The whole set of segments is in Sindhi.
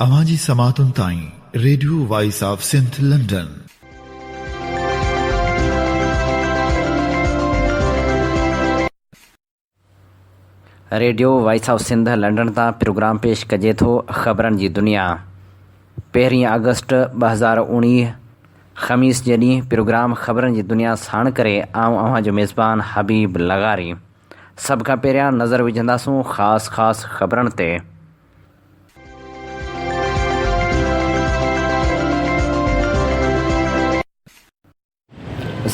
اوهان جي سماعتن تائين radio voice of Sindh London. Radio voice of Sindh London تان پروگرام پيش ڪجي ٿو خبرن جي دنيا پهرين آگسٽ 2019 خميس جي ڏينهن پروگرام خبرن جي دنيا ساڻ ڪري آئون اوهان جو ميزبان حبيب لغاري سڀ کان پهريان نظر وجهنداسون خاص خاص خبرن تي.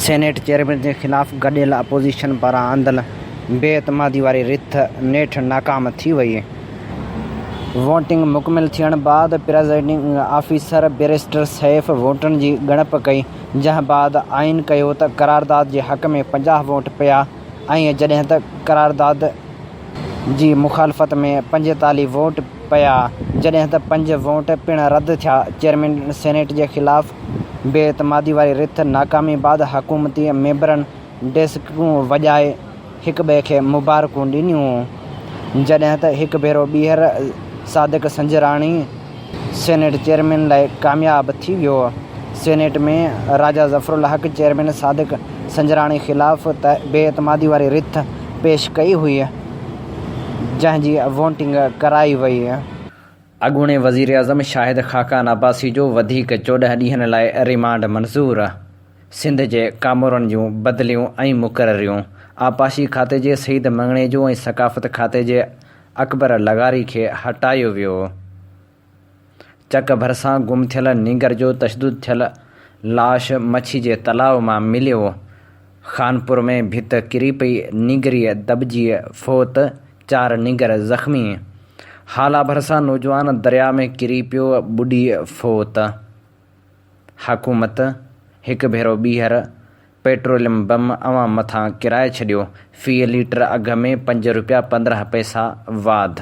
سينيٽ چيئرمين جي خلاف گڏيل اپوزيشن پاران آندل بي اعتمادي واري رٿ نيٺ ناڪام ٿي وئي. ووٽنگ مڪمل ٿيڻ بعد پرزائيڊنگ آفيسر بئريسٽر سيف ووٽن جي ڳڻپ ڪئي، جنهن بعد آئين ڪيو ته قرارداد جي حق ۾ 50 ووٽ پيا ۽ جڏهن ته قرارداد جي مخالفت ۾ 45 ووٽ پيا، جڏهن ته پنج ووٽ پڻ رد ٿيا. چيئرمين سينيٽ جي خلاف بي اعتمادي واري رٿ ناڪامي بعد حڪومتي ميمبرن ڊيسڪون وڄائي هڪٻئي کي مبارڪون ڏنيون، جڏهن ته هڪ ڀيرو ٻيهر صادق سنجراڻي سينيٽ چيئرمين لاء ڪامياب ٿي ويو. سينيٽ ۾ راجا ظفرالحق چيئرمين صادق سنجراڻي خلاف بي اعتمادي واري رٿ پيش ڪئي هئي، جنهن جي ووٽنگ ڪرائي وئي. اڳوڻي وزيراعظم شاهد خاقان عباسي جو وڌيڪ 14 ڏينهن لاء ريمانڊ منظور، سنڌ جي ڪامورن جون بدليون ۽ مقرريون، آبپاشي کاتي جي سعيد مڱڻيجو ۽ ثقافت کاتي جي اڪبر لغاري کي هٽايو ويو. چڪ ڀرسان گم ٿيل نينگر جو تشدد ٿيل لاش مڇي جي تلاء مان مليو. خانپور ۾ ڀت ڪري پئي، نينگري دٻجي فوت، چار نينگر زخمي. هالا ڀرسان نوجوان درياء ۾ ڪري پيو، ٻڏي فوت. حڪومت هڪ ڀيرو ٻيهر پيٽروليم بم عوام مٿان ڪرائي ڇڏيو، في ليٽر اگهه ۾ پنج رپيا 15 پئسا واڌ.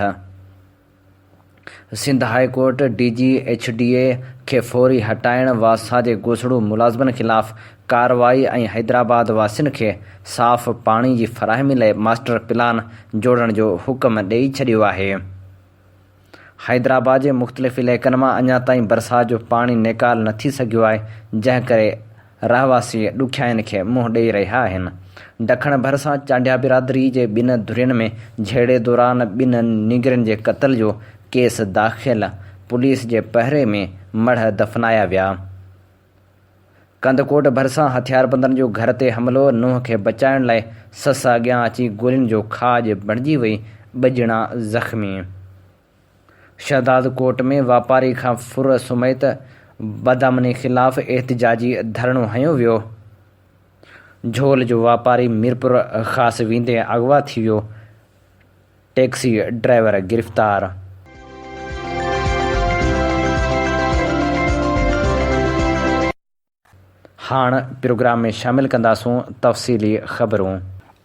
Sindh high court D G H D A کي فوري هٽائڻ، واسا جي گوسڙو ملازمن خلاف ڪارروائي ۽ حيدرآباد واسين کي صاف پاڻي جي فراهمي لاء ماسٽر پلان جوڙڻ جو حڪم ڏئي ڇڏيو آهي. حيدرآباد جي مختلف علائقن مان اڃا تائين برسات جو پاڻي نيڪال نه ٿي سگهيو آهي، جنهن ڪري رهواسي ڏکيائين کي منهن ڏئي رهيا آهن. ڊکڻ ڀرسان چانڊيا برادري جي ٻن ڌرين ۾ جهيڙي دوران ٻن نينگرين جي قتل جو ڪيس داخل، پوليس جي پهري ۾ مڙهه دفنايا ويا. ڪنڌڪوٽ ڀرسان هٿياربندن جو گهر تي حملو، نونهن کي بچائڻ لاء سس اڳيان اچي گولين جو کاڄ بڻجي وئي، ٻه ڄڻا زخمي. شهدادڪوٽ ۾ واپاري کان ڦر سميت بدامني خلاف احتجاجي ڌرڻو هنيو ويو. جهول جو واپاري ميرپور خاص ويندي اغوا ٿي ويو، ٽيڪسي ڊرائيور گرفتار. هاڻ پروگرام ۾ شامل ڪنداسون تفصيلي خبرون.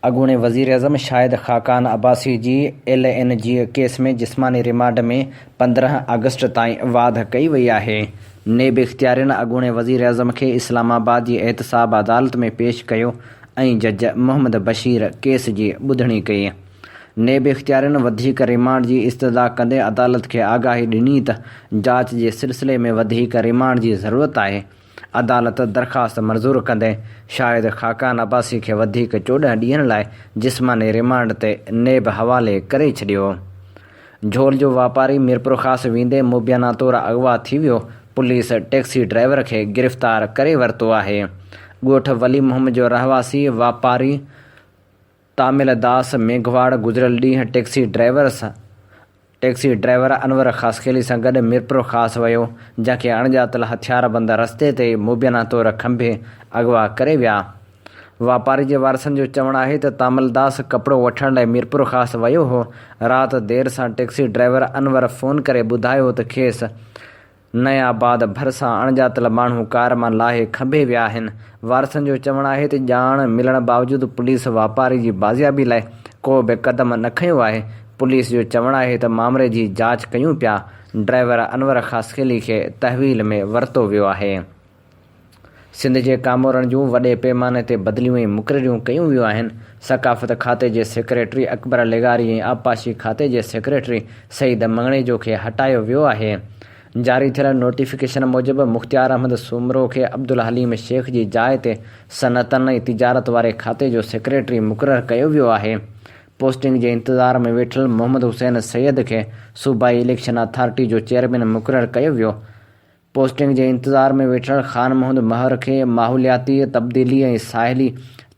اڳوڻي وزيراعظم شاهد خاقان عباسي جي ايل اين جي ڪيس ۾ جسماني ريمانڊ ۾ 15 آگسٽ تائين واڌ ڪئي وئي آهي. نيب اختيارين اڳوڻي وزيراعظم کي اسلام آباد جي احتساب عدالت ۾ پيش ڪيو ۽ جج محمد بشير ڪيس جي ٻڌڻي ڪئي. نيب اختيارين وڌيڪ ريمانڊ جي استدعا ڪندي عدالت کي آگاهي ڏني ته جاچ جي سلسلي ۾ وڌيڪ ريمانڊ جي ضرورت آهي. عدالت درخواست منظور ڪندي شاهد خاقان عباسي کي وڌيڪ 14 ڏينهن لاء جسماني ريمانڊ تي نيب حوالي ڪري ڇڏيو. جهول جو واپاري ميرپورخاص ويندي مبينا طور اغوا ٿي ويو، پوليس ٽيڪسي ڊرائيور کي گرفتار ڪري ورتو آهي. ڳوٺ ولي محمد جو رهواسي واپاري تامل داس ميگهواڙ گذريل ڏينهن ٽيڪسي ڊرائيور سان ٽيڪسي ڊرائيور انور خاصخيلي سان گڏ ميرپورخاص ويو، جنهن کي اڻڄاتل هٿياربند رستي تي ئي مبينا طور کنڀي اغوا ڪري ويا. واپاري جي وارثن جو چوڻ آهي ته تامل داس ڪپڙو وٺڻ لاء ميرپورخاص ويو هو، رات دير سان ٽيڪسي ڊرائيور انور فون ڪري ٻڌايو ته کيس نئين آباد ڀرسان اڻڄاتل ماڻهو ڪار مان لاهي کنڀي ويا آهن. وارثن جو چوڻ آهي ته ڄاڻ ملڻ باوجود پوليس واپاري جي بازيابي لاء ڪو به قدم نه کنيو آهي. پوليس جو چوڻ آهي ته مامري جي جاچ ڪيون پيا، ڊرائيور انور خاصخيلي کي تحويل ۾ ورتو ويو آهي. سنڌ جي ڪامورن جون وڏي پيماني تي بدليون ۽ مقرريون ڪيون ويون آهن. ثقافت کاتي جي سيڪريٽري اڪبر لغاري ۽ آبپاشي کاتي جي سيڪريٽري سعيد مڱڻيجو کي هٽايو ويو آهي. جاري ٿيل نوٽيفڪيشن موجب مختيار احمد سومرو کي عبدالحليم شيخ جي جاء تي صنعتن ۽ تجارت واري کاتي جو سيڪريٽري مقرر ڪيو ويو آهي. پوسٽنگ جي انتظار ۾ ويٺل محمد حسين سيد کي صوبائي اليڪشن اٿارٽي جو چيئرمين مقرر ڪيو ويو. پوسٽنگ جي انتظار ۾ ويٺل خان محمد مهر کي ماحولياتي تبديلي ۽ ساحلي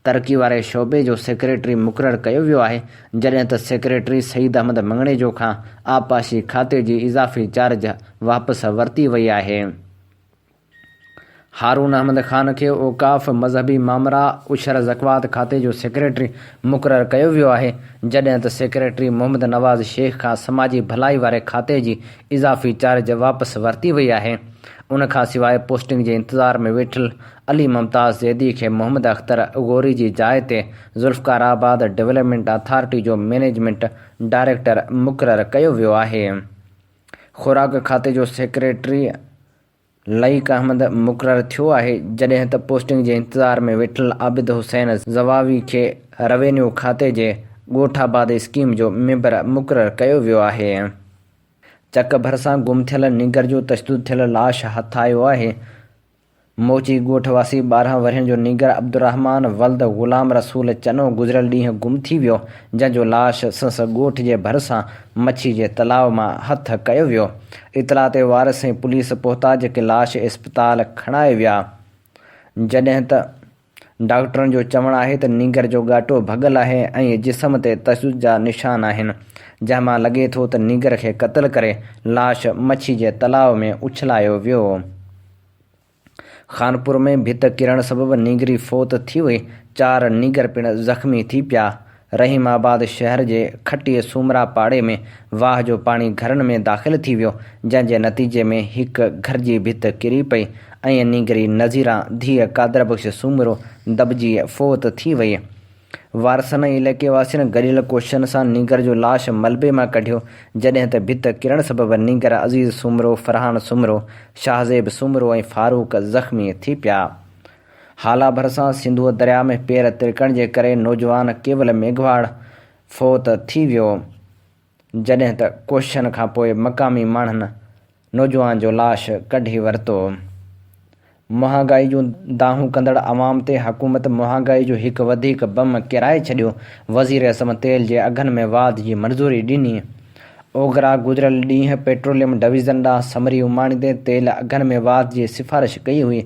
ترقي واري شعبي جو سيڪريٽري مقرر ڪيو ويو آهي، جڏهن ته سيڪريٽري سعيد احمد مڱڻيجو کان آبپاشي کاتي جي اضافي چارج واپس ورتي وئي آهي. هارون احمد خان کي اوقاف، مذهبي مامرا، عشر زڪوات کاتي جو سيڪريٽري مقرر ڪيو ويو آهي، جڏهن ته سيڪريٽري محمد نواز شيخ کان سماجي ڀلائي واري کاتي جي اضافي چارج واپس ورتي وئي آهي. ان کان سواء پوسٽنگ جي انتظار ۾ ويٺل علي ممتاز زيدي کي محمد اختر غوري جي جاء تي ذوالفقار آباد ڊولپمينٽ اٿارٽي جو مئنيجمينٽ ڊائريڪٽر مقرر ڪيو ويو آهي. خوراڪ کاتي جو سيڪريٽري لئيق احمد مقرر ٿيو آهي، جڏهن ته پوسٽنگ جي انتظار ۾ ويٺل عابد حسين زواوي کي روينيو کاتي جي ڳوٺ آباد اسڪيم جو ميمبر مقرر ڪيو ويو آهي. چڪ ڀرسان گم ٿيل نينگر جو تشدد ٿيل لاش هٿ آيو آهي. موچي ڳوٺ واسي 12 ورهين جو نينگر عبدالرحمان ولد غلام رسول چنو گذريل ڏينهن گم ٿي ويو، جنهن جو لاش سنس ڳوٺ جي ڀرسان مڇي جي تلاء مان هٿ ڪيو ويو. اطلاع تي وارث ۽ پوليس پهتا جيڪي لاش اسپتال کڻائي ويا، جڏهن ته ڊاڪٽرن جو چوڻ آهي ته نينگر جو ڳاٽو ڀڳل آهي ۽ جسم تي تشدد جا نشان آهن، جنهن مان لڳي ٿو ته نينگر کي قتل ڪري لاش مڇي جي تلاء ۾ اڇلايو ويو. خانپور ۾ ڀت ڪرڻ سبب نينگري فوت ٿي وئي، چار نينگر پڻ زخمي ٿي پيا. رحيم آباد شهر جي کٽي سومرا پاڙي ۾ واهه جو پاڻي گهرن ۾ داخل ٿي ويو، جنهن جي نتيجي ۾ هڪ گهر جي ڀت ڪري پئي ۽ نينگري نظيران ڌيء قادر بخش سومرو دٻجي فوت ٿي وئي. وارثن ۽ علائقي واسين گڏيل ڪوششن سان نينگر جو لاش ملبي مان ڪڍيو، جڏهن ته ڀت ڪرڻ سبب نينگر عزيز سومرو، فرحان سومرو، شاهزيب سومرو ۽ فاروق زخمي ٿي پيا. هالا ڀرسان سنڌوء درياء ۾ پير ترڪڻ جي ڪري نوجوان ڪيول ميگهواڙ فوت ٿي ويو، جڏهن ته ڪوششن کانپوء مقامي ماڻهن نوجوان جو لاش ڪڍي ورتو. مهانگائي جون دانهون ڪندڙ عوام تي حڪومت مهانگائي جو هڪ وڌيڪ بم ڪيرائي ڇڏيو، وزيراعظم تيل جي اگهن ۾ واڌ جي منظوري ڏني. اوگرا گذريل ڏينهن پيٽروليم ڊويزن ڏانهن سمري اماڻيندي تيل اگهن ۾ واڌ جي سفارش ڪئي هئي،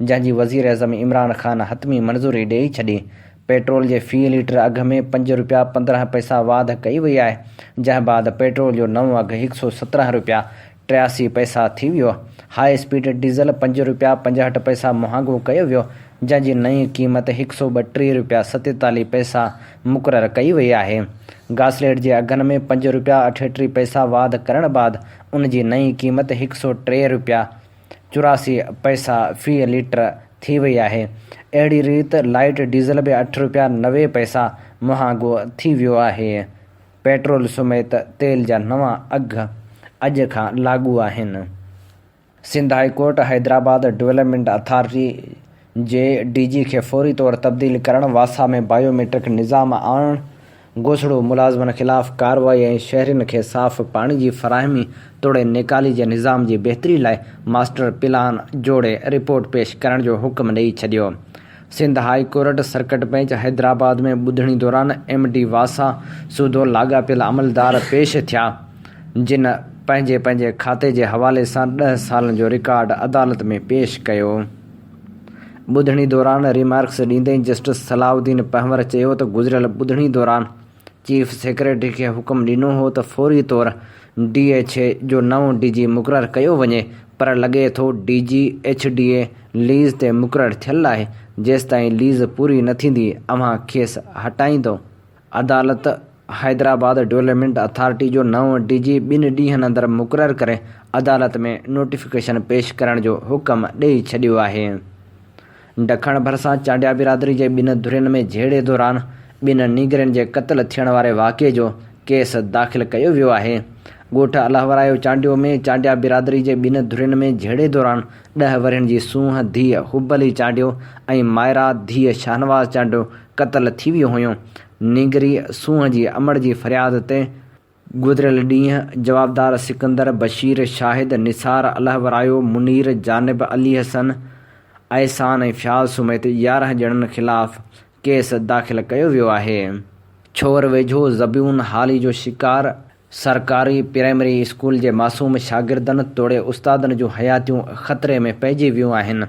جنهن جي وزيراعظم عمران خان حتمي منظوري ڏئي ڇڏي. پيٽرول جي في ليٽر اگهه ۾ پنج رپيا 15 پئسا واڌ ڪئي وئي آهي، جنهن بعد پيٽرول جو نئون اگهه 117 رپيا 83 پئسا ٿي ويو. هاء اسپيڊ ڊيزل پنج رپيا 65 پئسا مهانگو ڪيو ويو، جنهن جي نئين قيمت 132 رپيا 47 پئسا مقرر ڪئي وئي آهي. گاسليٽ جي اگهن ۾ پنج رپيا 38 پئسا واڌ ڪرڻ بعد ان جي نئين قيمت 103 رپيا 84 پئسا في ليٽر ٿي وئي آهي. اهڙي ريت لائيٽ ڊيزل به اٺ رپيا 90 پئسا مهانگو ٿي ويو آهي. پيٽرول سميت تيل جا نوان اگهه اڄ کان لاڳو آهن. Sindh high court Hyderabad development authority جي ڊي جي کي فوري طور تبديل ڪرڻ، واسا ۾ بايو ميٽرڪ نظام آڻڻ، گوسڙو ملازمن خلاف ڪارروائي ۽ شهرين کي صاف پاڻي جي فراهمي توڙي نيڪالي جي نظام جي بهتري لاء ماسٽر پلان جوڙي رپورٽ پيش ڪرڻ جو حڪم ڏئي ڇڏيو. Sindh high court circuit bench Hyderabad ۾ ٻڌڻي دوران ايم ڊي واسا سوڌو لاڳاپيل عملدار پيش ٿيا، جن پنهنجي پنهنجي کاتي جي حوالي سان ڏهه سالن جو رڪارڊ عدالت ۾ پيش ڪيو. ٻڌڻي دوران ريمارڪس ڏيندي جسٽس صلاح الدين پنهور چيو ته گذريل ٻڌڻي دوران چيف سيڪريٽري کي حڪم ڏنو هو ته فوري طور ڊي ايڇ اي جو نئون ڊي جي مقرر ڪيو وڃي پر لڳي ٿو D G H D A lease تي مقرر ٿيل آهي جيستائين ليز پوري نه ٿيندي اوهان کيس هٽائيندو. عدالت حيدرآباد ڊولپمينٽ اٿارٽي جو نئون ڊي جي ٻن ڏينهن اندر مقرر ڪري عدالت ۾ نوٽيفڪيشن پيش ڪرڻ جو حڪم ڏئي ڇڏيو آهي. ڊکڻ ڀرسان چانڊيا برادري جي ٻن ڌرين ۾ جهيڙي دوران ٻن نينگرين جي قتل ٿيڻ واري واقعي جو ڪيس داخل ڪيو ويو آهي. ڳوٺ الهورايو چانڊيو ۾ چانڊيا برادري جي ٻن ڌرين ۾ جهيڙي دوران ڏهه ورهين جي سونهن ڌيء حب علي چانڊيو ۽ مائرا ڌيء شاهنواز چانڊيو قتل ٿي ويون هيون. نينگري سونهن جي امڙ جي فرياد تي. گذريل ڏينهن جوابدار سڪندر، بشير، شاهد، نثار، الهورايو، منير، جانب، علي حسن، احسان ۽ فياض سميت 11 ڄڻن خلاف ڪيس داخل ڪيو ويو آهي. ڇور ويجهو زبون حالي جو شڪار سرڪاري پرائمري اسڪول جي معصوم شاگردن توڙي استادن جون حياتيون خطري ۾ پئجي ويون آهن.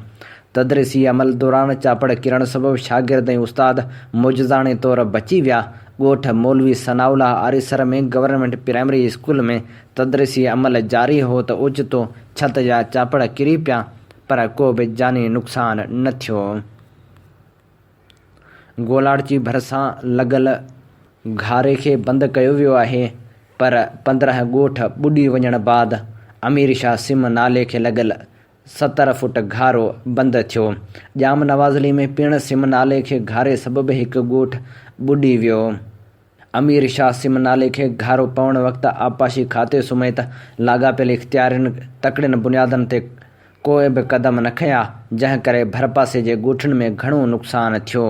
تدريسي عمل دوران چاپڙ ڪرڻ سبب شاگرد ۽ استاد معجزاڻي طور بچي ويا. ڳوٺ مولوي ثناء الله آريسر ۾ گورنمينٽ پرائمري اسڪول ۾ تدريسي عمل جاري هو ته اوچتو ڇت جا چاپڙ ڪري پيا پر ڪو به جاني نقصان نه ٿيو. گولاڙچي ڀرسان لڳل گهاري کي بند ڪيو ويو آهي پر 15 ڳوٺ ٻڏي وڃڻ بعد امير شاهه سم نالي کي لڳل 70 فوٽ گهارو بند ٿيو. ڄام نوازعلي ۾ پڻ سم نالي کي گهاري سبب هڪ ڳوٺ ٻڏي ويو. امير شاهه سم نالي کي گهارو پوڻ وقت آبپاشي کاتي سميت لاڳاپيل اختيارين تڪڙين بنيادن تي ڪوئي به قدم نه کنيا، جنهن ڪري ڀرپاسي جي ڳوٺن ۾ گهڻو نقصان ٿيو.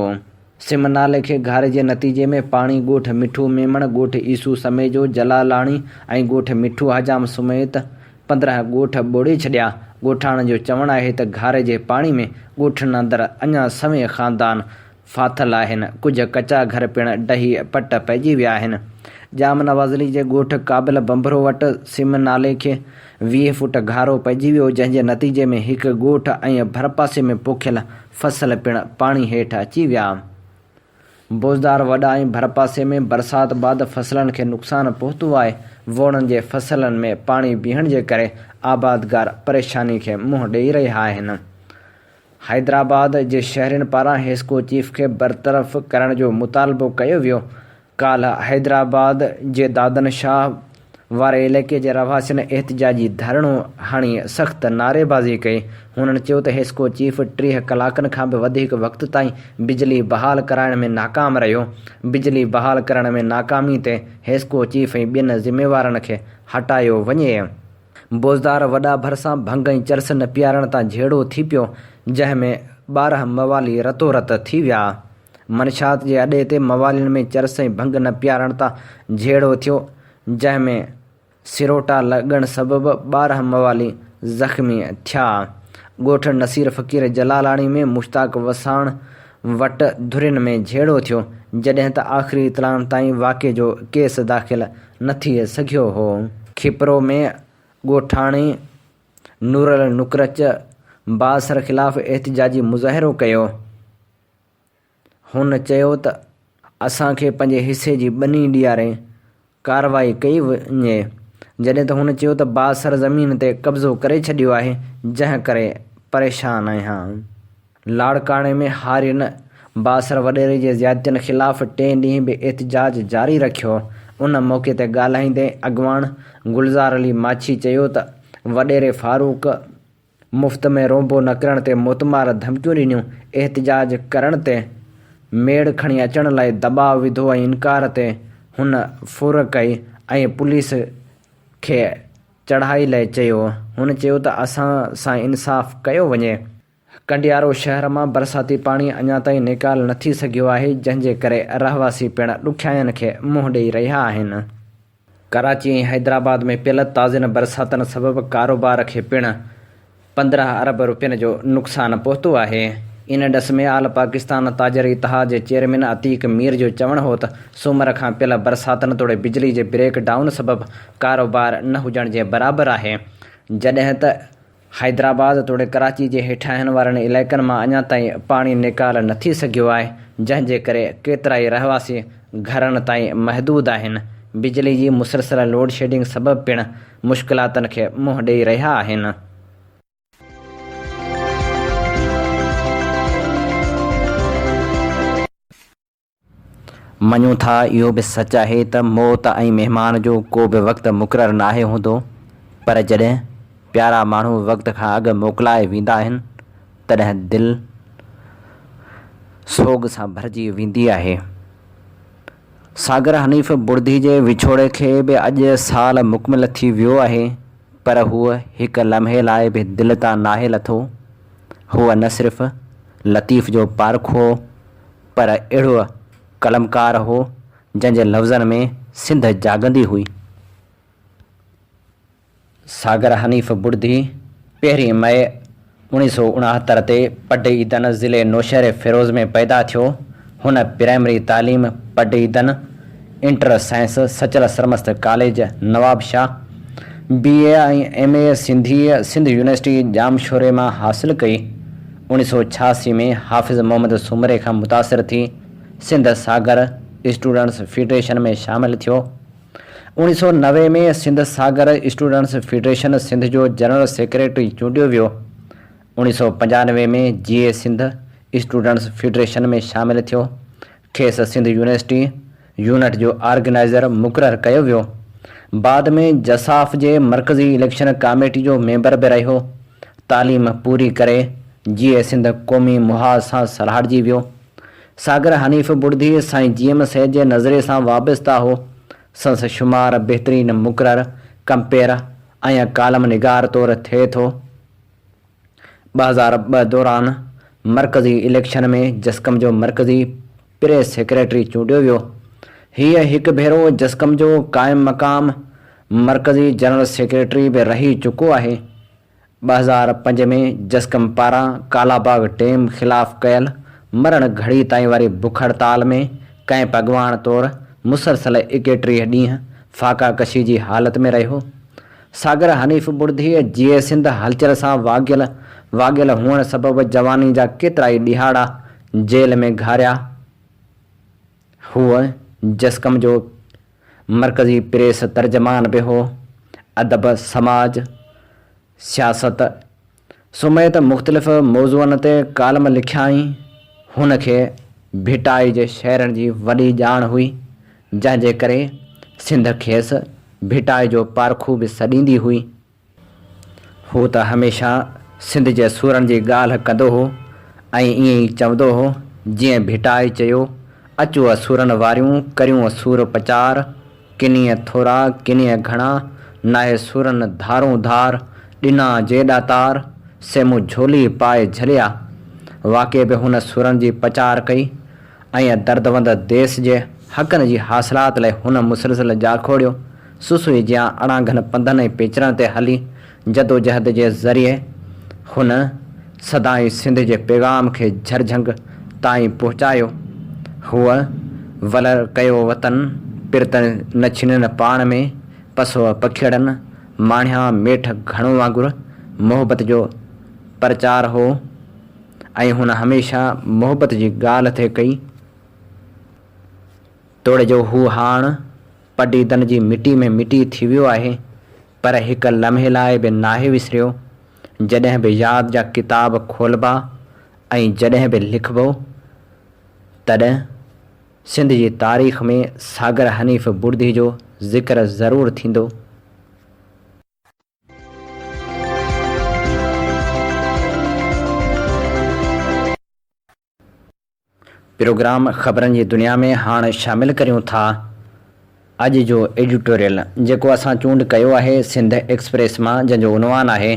سم نالي کي گهاري جي نتيجي ۾ پاڻي ڳوٺ مٺو ميمڻ، ڳوٺ عيسو سميجو، جلالاڻي ۽ ڳوٺ مٺو حجام سميت 15 ڳوٺ ٻوڙي ڇڏيا. ڳوٺاڻن جو چوڻ آهي ته گهاري جي پاڻي ۾ ڳوٺن اندر اڃا سوين خاندان ڦاٿل آهن، ڪجهه ڪچا گهر پڻ ڊهي پٽ پئجي ويا آهن. ڄام نوازعلي جي ڳوٺ قابل ڀنڀرو وٽ سم نالي کي 20 فوٽ گهارو پئجي ويو، جنهن جي نتيجي ۾ هڪ ڳوٺ ۽ ڀرپاسي ۾ پوکيل فصل پڻ پاڻي هيٺ اچي ويا. بوزدار وڏا ۽ ڀرپاسي ۾ برسات بعد فصلن کي نقصان پهتو آهي، ووڻن جي فصلن ۾ پاڻي بيهڻ جي ڪري آبادگار پريشاني کي منهن ڏئي رهيا آهن. حيدرآباد جي شهرين پاران حيسڪو چيف کي برطرف ڪرڻ جو مطالبو ڪيو ويو. ڪالهه حيدرآباد جي دادن شاهه واري علائقي جي رهواسين احتجاجي ڌرڻو هڻي سخت نعريبازي ڪئي. هنن چيو ته حيسڪو چيف 30 ڪلاڪن کان به وڌيڪ وقت تائين بجلي بحال ڪرائڻ ۾ ناڪام رهيو، بجلي بحال ڪرڻ ۾ ناڪامي تي حيسڪو چيف ۽ ٻين ذميوارن کي هٽايو وڃي. بوزدار وڏا ڀرسان ڀنگ ۽ چرس نه پيارڻ تان جهيڙو ٿي پيو، جنهن ۾ 12 موالي رتو رت ٿي ويا. منشيات جي اڏي تي موالين ۾ چرس ۽ ڀنگ نه پيارڻ تان جهيڙو ٿيو، جنهن ۾ سروٽا لڳڻ سبب 12 موالي زخمي ٿيا. ڳوٺ نصير فقير جلالاڻي ۾ مشتاق وساڻ وٽ ڌرين ۾ جهيڙو ٿيو، جڏهن ته آخري اطلاعن تائين واقعي جو ڪيس داخل نه ٿي سگهيو هو. کپرو ۾ ڳوٺاڻي نورل نقرچ بااثر خلاف احتجاجي مظاهرو ڪيو. هن چيو ته اسان کي پنهنجي حصي جي ٻني ڏياري ڪارروائي ڪئي وڃي، جڏهن ته هن چيو ته بااثر زمين تي قبضو ڪري ڇڏيو آهي، جنهن ڪري پريشان آهيان. لاڙڪاڻي ۾ هارين بااثر وڏيري جي زيادتين خلاف ٽئين ڏينهن به احتجاج جاري رکيو. ان موقعي تي ڳالهائيندي اڳواڻ گلزار علي ماڇي چيو ته وڏيري فاروق مفت ۾ رونبو نه ڪرڻ تي موتمار ڌمڪيون ڏنيون، احتجاج ڪرڻ تي ميڙ کڻي اچڻ لاء دٻاء وڌو ۽ انڪار تي هن ڦر ڪئي ۽ پوليس کي چڙهائي لاء چيو. هن چيو ته اسان سان انصاف ڪيو وڃي. ڪنڊيارو شهر مان برساتي پاڻي اڃا تائين نيڪال نه ٿي سگهيو آهي، جنهن جي ڪري رهواسي پڻ ڏکيائين کي منهن ڏئي رهيا آهن. ڪراچي ۽ حيدرآباد ۾ پيل تازين برساتن سبب ڪاروبار کي پڻ 15 ارب رپين جو نقصان پهتو آهي. ان ڏس ۾ آل پاڪستان تاجر اتحاد جي چيئرمين عتيق مير جو چوڻ هو ته سومر کان پيل برساتن توڙي بجلي جي بريڪ ڊائون سبب ڪاروبار نه هجڻ جي برابر آهي، جڏهن ته حيدرآباد توڙي ڪراچي جي هيٺاهين وارن علائقن مان اڃا تائين پاڻي نيڪال نه ٿي سگهيو آهي، جنهن جي ڪري ڪيترائي رهواسي گهرن تائين محدود آهن، بجلي جي مسلسل لوڊشيڊنگ سبب پڻ مشڪلاتن کي منهن ڏئي رهيا آهن. مڃون ٿا اهو به سچ آهي ته موت ۽ مهمان جو ڪو به وقت مقرر ناهي هوندو پر جڏهن پيارا ماڻهو وقت کان اڳ موڪلائي ويندا آهن تڏهن دل سوڳ سان ڀرجي ويندي آهي. ساگر حنيف بڙدي جي وڇوڙي کي به اڄ سال مڪمل ٿي ويو آهي پر هو هڪ لمحي لاء به دل تان ناهي لٿو. هو نه صرف لطيف جو پارکو پر اهڙو قلمڪار هو، جنهن جي لفظن ۾ سنڌ جاڳندي هئي. ساگر حنيف بڙدي پهرين مئي اوڻيهه سئو اڻاهتر تي پڊ عيدن ضلعي نوشهري فيروز ۾ پيدا ٿيو. هن پرائمري تعليم Pad Aidan, inter science Sachal Sarmast college Nawabshah, B A ۽ M A Sindhi Sindh university ڄامشوري مان حاصل ڪئي. اوڻيهه سئو ڇهاسي ۾ حافظ محمد سومري کان متاثر ٿي سنڌ ساگر اسٽوڊنٽس فيڊريشن ۾ شامل ٿيو. 1990 ۾ سنڌ ساگر اسٽوڊنٽس فيڊريشن سنڌ جو جنرل سيڪريٽري چونڊيو ويو. 1995 ۾ جيئي سنڌ اسٽوڊنٽس فيڊريشن ۾ شامل ٿيو. کيس سنڌ يونيورسٽي يونٽ جو آرگنائيزر مقرر ڪيو ويو. بعد ۾ جساف جي مرڪزي اليڪشن ڪاميٽي جو ميمبر به رهيو. تعليم پوري ڪري جيئي سنڌ قومي محاذ سان سلهاڙجي ويو. ساگر حنيف بڙدي سائين جي ايم سيد جي نظريي سان وابسته هو. سندس شمار بهترين مقرر، ڪمپيئر ۽ ڪالم نگار طور ٿئي ٿو. 2002 دوران مرڪزي اليڪشن ۾ جسقم جو مرڪزي پريس سيڪريٽري چونڊيو ويو. هيء هڪ ڀيرو جسقم جو قائم مقام مرڪزي جنرل سيڪريٽري به رهي چڪو آهي. 2005 ۾ جسقم پاران ڪالاباغ ڊيم خلاف ڪيل مرڻ گهڙي تائين واري بک هڙتال ۾ ڪئمپ اڳواڻ طور مسلسل ايڪيٽريهه ڏينهن فاقا ڪشي جي حالت ۾ رهيو. ساگر حنيف ٻڙڌيء جيئي سنڌ هلچل سان واڳيل واڳيل هئڻ سبب جواني جا ڪيترائي ڏهاڙا جيل ۾ گهاريا. هو جسقم جو مرڪزي پريس ترجمان به هو. ادب، سماج، سياست سميت مختلف موضوعن تي ڪالم لکيائين. هن کي ڀٽائي جي شعرن جي وڏي ڄاڻ هئي، جنهن جي ڪري سنڌ کيس ڀٽائي جو پارکو به سڏيندي هئي. هو ته هميشه سنڌ جي سورن جي ڳالهه ڪندو هو ۽ ائين ئي چوندو هو، جيئن ڀٽائي چيو، اچو سورن واريون، ڪريون سور پچار، ڪنيء ٿورا، ڪنيء گهڻا، ناهي سورن ڌارون ڌار، ڏنا جي ڏاتار، سي مون جهولي پائي جهليا. واقعي به هن سورن جي پچار ڪئي ۽ دردوند ديس جي حقن جي حاصلات لاء هن مسلسل جاکوڙيو. سسئي جيان اڻانگهن پنڌن ۽ پيچرن تي هلي جدوجهد جي ذريعي هن سدائين سنڌ جي پيغام کي جهرجهنگ تائين پهچايو. هوء ولر ڪيو وطن، پرت نه ڇنن پاڻ ۾، پسوء پکيڙن، ماڻيان ميٺ گهڻو وانگر محبت جو پرچار هو ۽ هن هميشه محبت جي ڳالهه ٿي ڪئي. توڙي جو هو هاڻ پڊعيدن جي مٽي ۾ مٽي ٿي ويو آهي، پر هڪ لمحي لاء به ناهي وسريو. جڏهن به ياد جا ڪتاب کولبا ۽ جڏهن به لکبو، تڏهن سنڌ جي تاريخ ۾ ساگر حنيف بڙدي جو ذڪر ضرور ٿيندو. پروگرام خبرن جي دنيا ۾ هاڻ شامل ڪريون ٿا اڄ جو ايڊيٽوريل جيڪو اسان چونڊ ڪيو آهي سنڌ ايڪسپريس مان جنهن جو عنوان آهي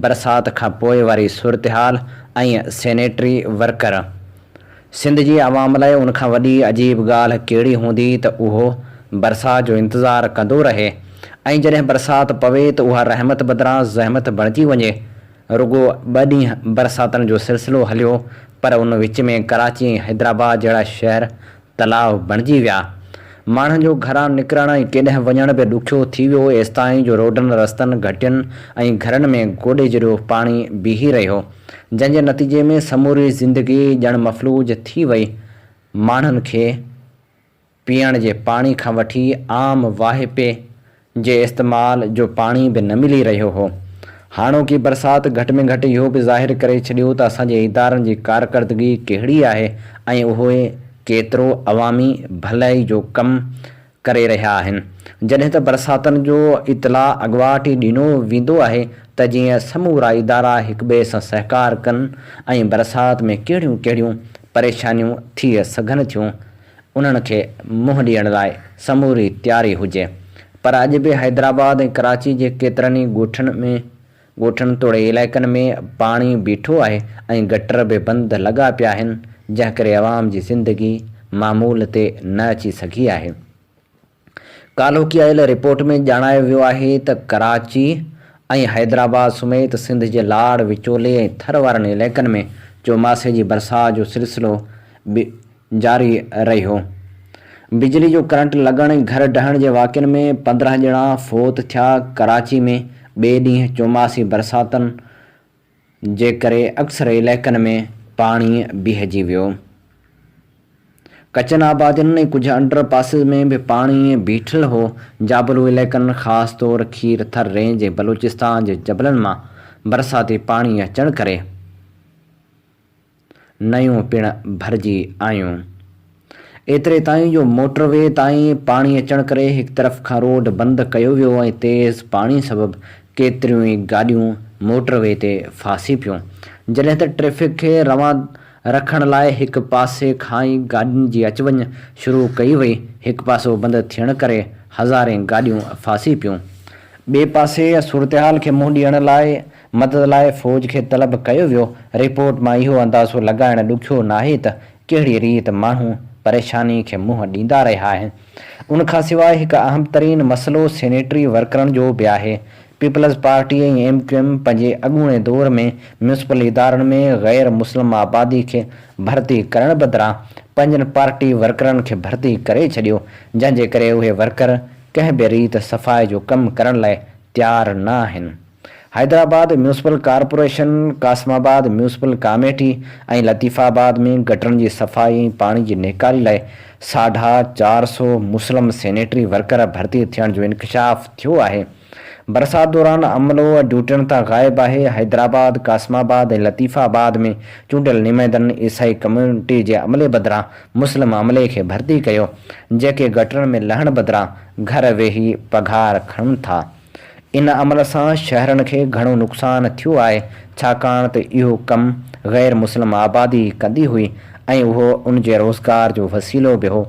برسات کان پوء واري صورتحال ۽ سينيٽري ورڪر سنڌ جي عوام لاء ان کان وڏي عجيب ڳالهه ڪهڙي هوندي ته اهو برسات جو انتظار ڪندو رهي ۽ جڏهن برسات پوي ته اها رحمت بدران زحمت بڻجي وڃي رڳو ٻه ڏينهن برساتن جو سلسلو هليو پر ان وچ ۾ ڪراچي ۽ حيدرآباد جهڙا شهر تلاء بڻجي ويا. ماڻهن جو گهران نڪرڻ ۽ ڪيڏانهن وڃڻ به ڏکيو ٿي ويو ايستائين جو روڊن رستن، گهٽين ۽ گهرن ۾ گوڏي جيڏو پاڻي بيهي رهيو. جنهن جي نتيجي ۾ سموري زندگي ڄڻ مفلوج ٿي وئي. ماڻهن کي. پيئڻ جي پاڻي کان وٺي عام واهپي جي استعمال جو پاڻي به نه ملي رهيو هو. هاڻوڪي برسات گهٽ ۾ گهٽ اهو به ظاهر ڪري ڇڏيو ته اسان جي ادارن جي ڪارڪردگي ڪهڙي آهي ۽ اهي ڪيترو عوامي ڀلائي جو ڪم ڪري رهيا آهن. جڏهن ته برساتن جو اطلاع اڳواٽ ئي ڏنو ويندو آهي ته جيئن سمورا ادارا هڪٻئي سان سهڪار ڪن ۽ برسات ۾ ڪهڙيون ڪهڙيون پريشانيون ٿي سگهن ٿيون انهن کي منهن ڏيڻ لاء سموري تياري هجي پر اڄ به حيدرآباد ۽ ڪراچي جي ڪيترن ئي ڳوٺن ۾ ڳوٺن توڙي علائقن ۾ پاڻي بيٺو آهي ۽ گٽر به بند لڳا پيا آهن جنهن ڪري عوام جي زندگي معمول تي نه اچي سگهي آهي. ڪالهوڪي آيل رپورٽ ۾ ڄاڻايو ويو آهي ته ڪراچي ۽ حيدرآباد سميت سنڌ جي لاڙ، وچولي ۽ ٿر وارن علائقن ۾ چوماسي جي برسات جو سلسلو به جاري رهيو. بجلي جو ڪرنٽ لڳڻ ۽ گهر ڊهڻ جي واقعن ۾ 15 ڄڻا فوت ٿيا، ڪراچي ۾ ٻئي ڏينهن چوماسي برساتن جي ڪري اڪثر علائقن ۾ پاڻي بيهجي ويو. ڪچن آبادين ۽ ڪجهه انڊر پاسز ۾ به پاڻي بيٺل هو، جابلو علائقن خاص طور کير ٿر رينج ۽ بلوچستان جي جبلن مان برساتي پاڻي اچڻ ڪري نيون پڻ ڀرجي آيون. ايتري تائين جو موٽر وي تائين پاڻي اچڻ ڪري هڪ طرف کان روڊ بند ڪيو ويو ۽ تيز پاڻي سبب ڪيتريون ئي گاڏيون موٽر وي تي ڦاسي پيون. جڏهن ته ٽريفڪ کي روان رکڻ لاء هڪ پاسي کان ئي گاڏين جي اچ وڃ شروع ڪئي وئي، هڪ پاسو بند ٿيڻ ڪري هزارين گاڏيون ڦاسي پيون. ٻئي پاسي صورتحال کي منهن ڏيڻ لاء مدد لاء فوج کي طلب ڪيو ويو، رپورٽ مان اهو اندازو لڳائڻ ڏکيو ناهي ته ڪهڙي ريت ماڻهو پريشاني کي منهن ڏيندا رهيا آهن. ان کان سواء هڪ اهم ترين مسئلو سينيٽري ورڪرن جو به آهي. Peoples party ۽ M Q M پنهنجي اڳوڻي دور ۾ ميونسپل ادارن ۾ غير مسلم آبادي کي ڀرتي ڪرڻ بدران پنهنجن پارٽي ورڪرن کي ڀرتي ڪري ڇڏيو جنهن جي ڪري اهي ورڪر ڪنهن به ريت صفائي جو ڪم ڪرڻ لاء تيار نه آهن. Hyderabad municipal corporation, Qasimabad municipal committee ۽ Latif آباد ۾ گٽرن جي صفائي ۽ پاڻي جي نيڪالي لاء ساڍا چار سئو مسلم سينيٽري ورڪر ڀرتي ٿيڻ جو انڪشاف ٿيو آهي. برسات دوران عملو ڊيوٽين تان غائب آهي. حيدرآباد، قاسم آباد ۽ لطيف آباد ۾ چونڊيل نمائندن عيسائي ڪميونٽي جي عملي بدران مسلم عملي کي ڀرتي ڪيو، جيڪي گٽرن ۾ لهڻ بدران گهر ويهي پگهار کڻن ٿا. ان عمل سان شهرن کي گهڻو نقصان ٿيو آهي، ڇاڪاڻ ته اهو ڪم غير مسلم آبادي ڪندي هئي ۽ اهو ان جي روزگار جو وسيلو به هو.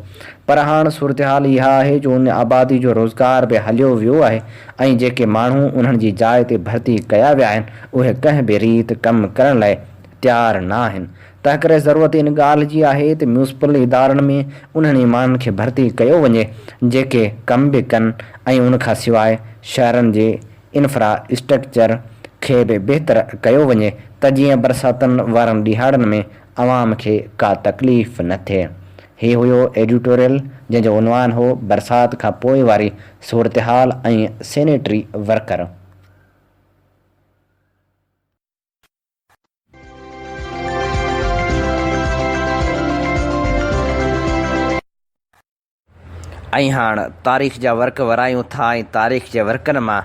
پر هاڻ صورتحال اها آهي جو ان آبادي جو روزگار به هليو ويو آهي ۽ جيڪي ماڻهو انهن جي جاء تي ڀرتي ڪيا ويا آهن، اهي ڪنهن به ريت ڪم ڪرڻ لاء تيار نه آهن. تنهنڪري ضرورت ان ڳالهه جي آهي ته ميونسپل ادارن ۾ انهن ئي ماڻهن کي ڀرتي ڪيو وڃي جيڪي ڪم به ڪن ۽ ان کان سواء شهرن جي انفرا اسٽرڪچر کي به بهتر ڪيو وڃي ته جيئن برساتن وارن ڏهاڙن ۾ عوام کي ڪا تڪليف نه ٿئي. هي هيو ايڊيٽوريل جنهن جو عنوان هو برسات کان پوء واري صورتحال ۽ سينيٽري ورڪر. ۽ هاڻ تاريخ جا ورق ورايون ٿا ۽ تاريخ جي ورقن مان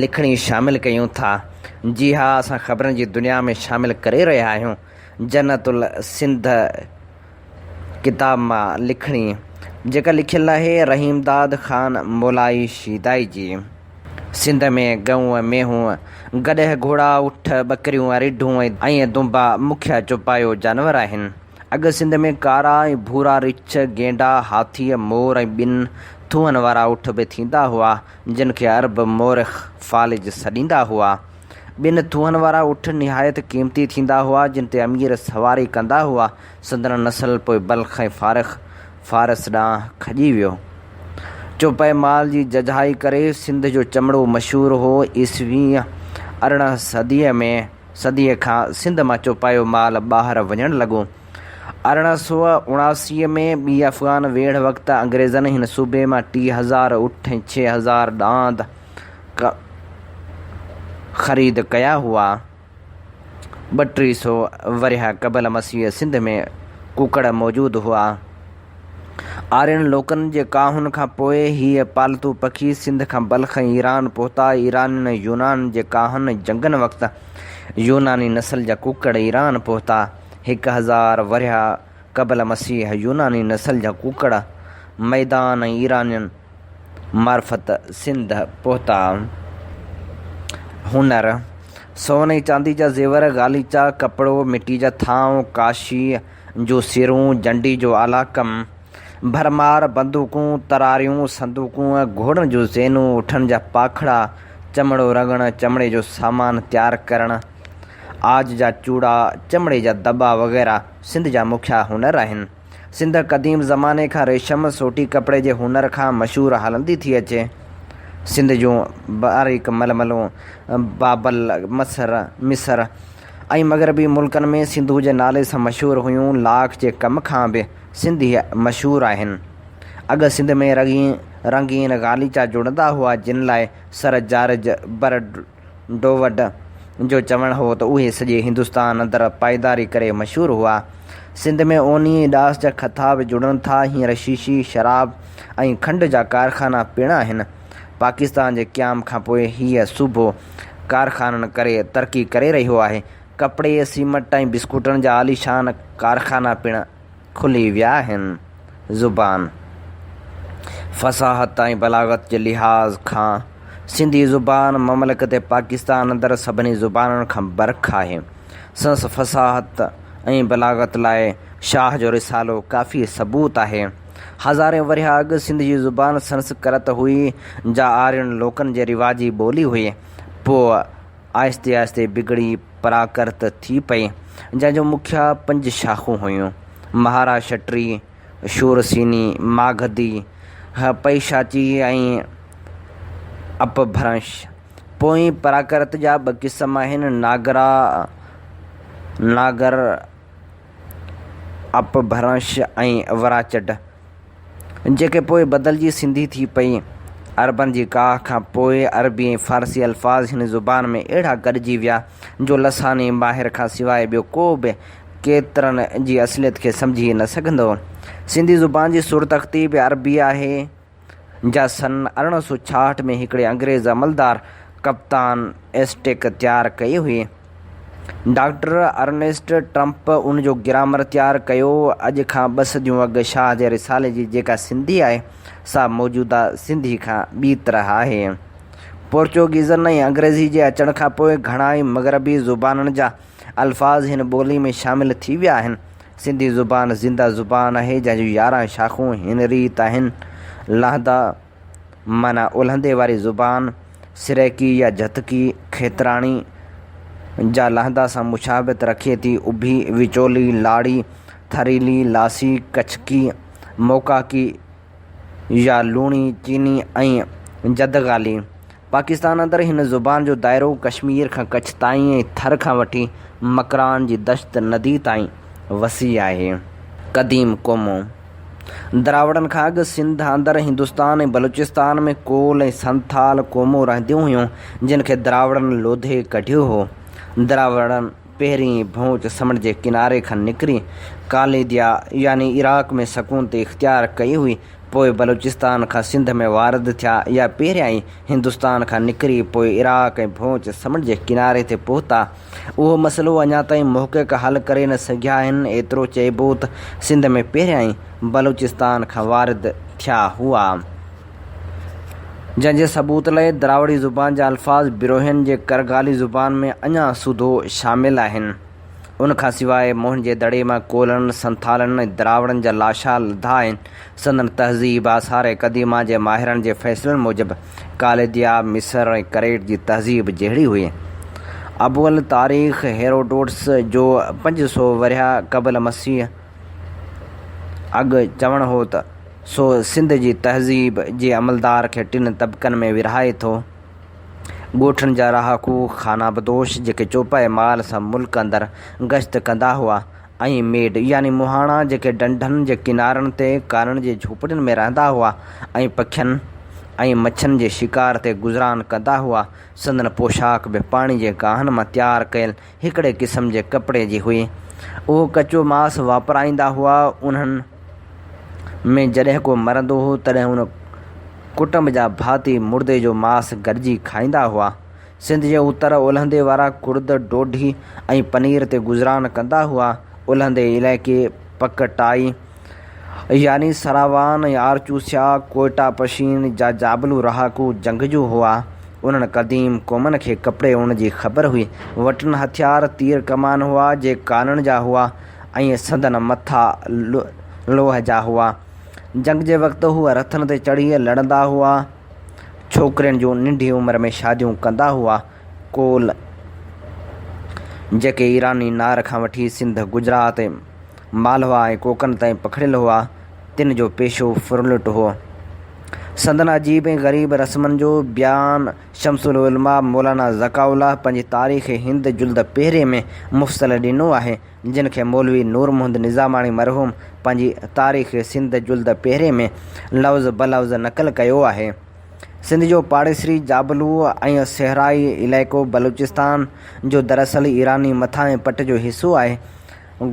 لکڻي شامل ڪيون ٿا. جي ها اسان خبرن جي دنيا ۾ شامل ڪري رهيا آهيون جنت السنڌ ڪتاب مان لکڻي جيڪا لکيل آهي رحيمداد خان مولائي شيدائي جي. سنڌ ۾ ڳئون، مينهون، گڏهه، گهوڙا، اٺ، ٻڪريون، رڍون ۽ دنبا مکيه چوپايو جانور آهن. اڳ سنڌ ۾ ڪارا ۽ ڀورا رڇ، گينڊا، هاٿي، مور ۽ ٻن ٿوهن وارا اٺ به ٿيندا هئا، جن کي عرب مورخ فالج سڏيندا هئا. ٻن ٿوهن وارا اٺ نهايت قيمتي ٿيندا هئا، جن تي امير سواري ڪندا هئا. سندن نسل پوء بلخ ۽ فارخ، فارس، ڏانهن کڄي ويو. چوپائي مال جي ججهائي ڪري سنڌ جو چمڙو مشهور هو. عيسوي 18 صديء ۾ صديء کان سنڌ مان چوپايو مال ٻاهر وڃڻ لڳو. 1879 ۾ ٻي افغان ويڙهه وقت انگريزن هن صوبي مان 3000 اٺ ۽ 6000 ڏاند خريد ڪيا هئا. ٻه ٽي سو ورهيه قبل مسيح سنڌ ۾ ڪڪڙ موجود هئا. آرين لوڪن جي ڪاهن کان پوء هيء پالتو پکي سنڌ کان بلخ ۽ ايران پهتا. ايرانين ۽ يونان جي ڪاهن ۽ جنگن وقت يوناني نسل جا ڪڪڙ ايران پهتا. 1000 ورهيه قبل مسيح يوناني نسل جا ڪڪڙ ميدان ۽ ايرانين معرفت سنڌ پهتا. هنر، سون ۽ چاندي جا زيور، غاليچا، ڪپڙو، مٽي جا ٿانو، ڪاشيء جون سرون، جنڊي جو اعليٰ ڪم، ڀرمار، بندوقون، تراريون، صندوقون، گهوڙن جون زينون، اٺن جا پاکڙا، چمڙو رڱڻ، چمڙي جو سامان تيار ڪرڻ، عاج جا چوڙا، چمڙي جا دٻا وغيره سنڌ جا مکيه هنر آهن. سنڌ قديم زماني کان ريشم، سوٽي ڪپڙي جي هنر کان مشهور هلندي ٿي اچي. سنڌ جون باريڪ ململون بابل، مصر، مصر ۽ مغربي ملڪن ۾ سنڌو جي نالي سان مشهور هيون. لاک جي ڪم کان به سنڌي مشهور آهن. اڳ سنڌ ۾ رنگين غاليچا جڙندا هئا، جن لاء سر جارج برڊووڊ جو چوڻ هو ته اهي سڄي هندستان اندر پائيداري ڪري مشهور هئا. سنڌ ۾ اوني ۽ ڏاس جا کٿا به جڙن ٿا. هينئر شيشي، شراب ۽ کنڊ جا ڪارخانا پڻ آهن. پاڪستان جي قيام کان پوء هيء صوبو ڪارخانن ڪري ترقي ڪري رهيو آهي. ڪپڙي، سيمٽ ۽ بسڪوٽن جا عاليشان ڪارخانا پڻ کلي ويا آهن. زبان، فصاحت ۽ بلاغت جي لحاظ کان سنڌي زبان مملڪت پاڪستان اندر سڀني زبانن کان برک آهي. سندس فصاحت ۽ بلاغت لاء شاهه جو رسالو ڪافي ثبوت آهي. هزارين ورهيه اڳ سنڌ جي زبان سنسڪرت هئي، جا آرين لوڪن جي رواجي ٻولي هئي. پوء آهستي آهستي بگڙي پراڪرت ٿي پئي، جنهن جون مکيه پنج شاخون هيون، مهاراشٽري، شورسيني، ماگڌي، پئشاچي ۽ اپڀرنش. پوئين پراڪرت جا ٻه قسم آهن، ناگرا، ناگر، اپڀرنش ۽ وراچڊ. جيڪي پوء بدلجي سنڌي ٿي پئي. عربن جي ڪاهه کان پوء عربي ۽ فارسي الفاظ هن زبان ۾ اهڙا گڏجي ويا جو لساني ماهر کان سواء ٻيو ڪو به ڪيترن جي اصليت کي سمجهي نه سگهندو. سنڌي زبان جي صورتخطي به عربي آهي، جا سن 1866 ۾ هڪڙي انگريز عملدار ڪپتان ايسٽيڪ تيار ڪئي هئي. ڊاڪٽر ارنيسٽ ٽرمپ ان جو گرامر تيار ڪيو. اڄ کان ٻه صديون اڳ شاهه جي رسالي جي جيڪا سنڌي آهي، سا موجوده سنڌي کان ٻي طرح آهي. پورچوگيزن ۽ انگريزي جي اچڻ کان پوء گهڻائي مغربي زبانن جا الفاظ هن ٻولي ۾ شامل ٿي ويا آهن. سنڌي زبان زنده زبان آهي، جنهن جون 11 شاخون هن ريت آهن، لهندا، معنيٰ الهندي واري زبان، سرائيڪي يا جهتڪي، کيتراڻي، جا لهندا سان مشابهت رکي ٿي، اڀي، وچولي، لاڙي، ٿريلي، لاسي، ڪڇڪي، موڪاڪي يا لوڻي، چيني ۽ جدغالي. پاڪستان اندر هن زبان جو دائرو ڪشمير کان ڪڇ تائين ۽ ٿر کان وٺي مڪران جي دشت ندي تائين وسيع آهي. قديم قومون. دراوڙن کان اڳ سنڌ اندر هندستان ۽ بلوچستان ۾ ڪول ۽ سنٿال قومون رهنديون هيون، جن کي دراوڙن لوڌي ڪڍيو هو. دراوڙن پهرين ڀونوچ سمنڊ جي ڪناري کان نڪري ڪاليديا يعني عراق ۾ سڪونت اختيار ڪئي هئي، پوء بلوچستان کان سنڌ ۾ وارد ٿيا يا پهريائين هندستان کان نڪري پوء عراق ۽ ڀونوچ سمنڊ جي ڪناري تي پهتا. اهو مسئلو اڃا تائين محقق حل ڪري نه سگهيا آهن. ايترو چئبو ته سنڌ ۾ پهريائين بلوچستان کان وارد ٿيا هئا. جنهن جي ثبوت لئه دراوڙي زبان جا الفاظ بروهين جي ڪرغالي زبان ۾ اڃا سوڌو شامل آهن. ان کان سواء موهن جي دڙي مان ڪولن، سنٿالن ۽ دراوڙن جا لاشا لڌا آهن. سندن تهذيب آثار قديمه جي ماهرن جي فيصلن موجب ڪاليديا، مصر ۽ ڪريٽ جي تهذيب جهڙي هئي. ابوالتاريخ هيروڊوٽس جو 500 ورهيه قبل مسيح اڳ چوڻ هو ته سو سنڌ جي تهذيب جي عملدار کي ٽن طبقن ۾ ورهائي ٿو. ڳوٺن جا رهاڪو خانه بدوش جيڪي چوپائي مال سان ملڪ اندر گشت ڪندا هئا ۽ ميڊ يعني مهاڻا جيڪي ڍنڍن جي ڪنارن تي ڪارن جي جهوپڙين ۾ رهندا هئا ۽ پکين ۽ مڇين جي شڪار تي گذران ڪندا هئا. سندن پوشاڪ به پاڻي جي گاهن مان تيار ڪيل هڪڙي قسم جي ڪپڙي جي هئي. اهو ڪچو ماس واپرائيندا هئا. انهن ۾ جڏهن ڪو مرندو هو، تڏهن ان ڪٽنب جا ڀاتي مڙدي جو ماس گڏجي کائيندا هئا. سنڌ جي اتر اولهندي وارا ڪڙد، ڊوڍي ۽ پنير تي گذران ڪندا هئا. الهندي علائقي پڪ ٽائي يعني سراوان ۽ آرچوسيا، ڪوئٽا پشين جا جابلو رهاڪو جنگجو هئا. انهن قديم قومن کي ڪپڙي اڻڻ جي خبر هئي. وٽن هٿيار تير ڪمان هئا، جي ڪانن جا هئا ۽ سندن مٿا لوهه جا هئا. جنگ جي وقت هو رٿن تي چڙهي لڙندا هئا. ڇوڪرين جون ننڍي عمر ۾ شاديون ڪندا هئا. ڪول، جيڪي ايراني نار کان وٺي سنڌ، گجرات ۽ مالوا ۽ ڪوڪن تائين پکڙيل هئا، تن جو پيشو ڦرلٽ هو. سندن عجيب ۽ غريب رسمن جو بيان شمس العلماء مولانا ذڪاء الله پنهنجي تاريخ هند جلد پهرين ۾ مفصل ڏنو آهي، جن کي مولوي نور محمد نظاماڻي مرحوم پنهنجي تاريخ سنڌ جلد پهرين ۾ لفظ بلفظ نقل ڪيو آهي. سنڌ جو پاڙيسري جابلو ۽ صحرائي علائقو بلوچستان، جو دراصل ايراني مٿانهين پٽ جو حصو آهي،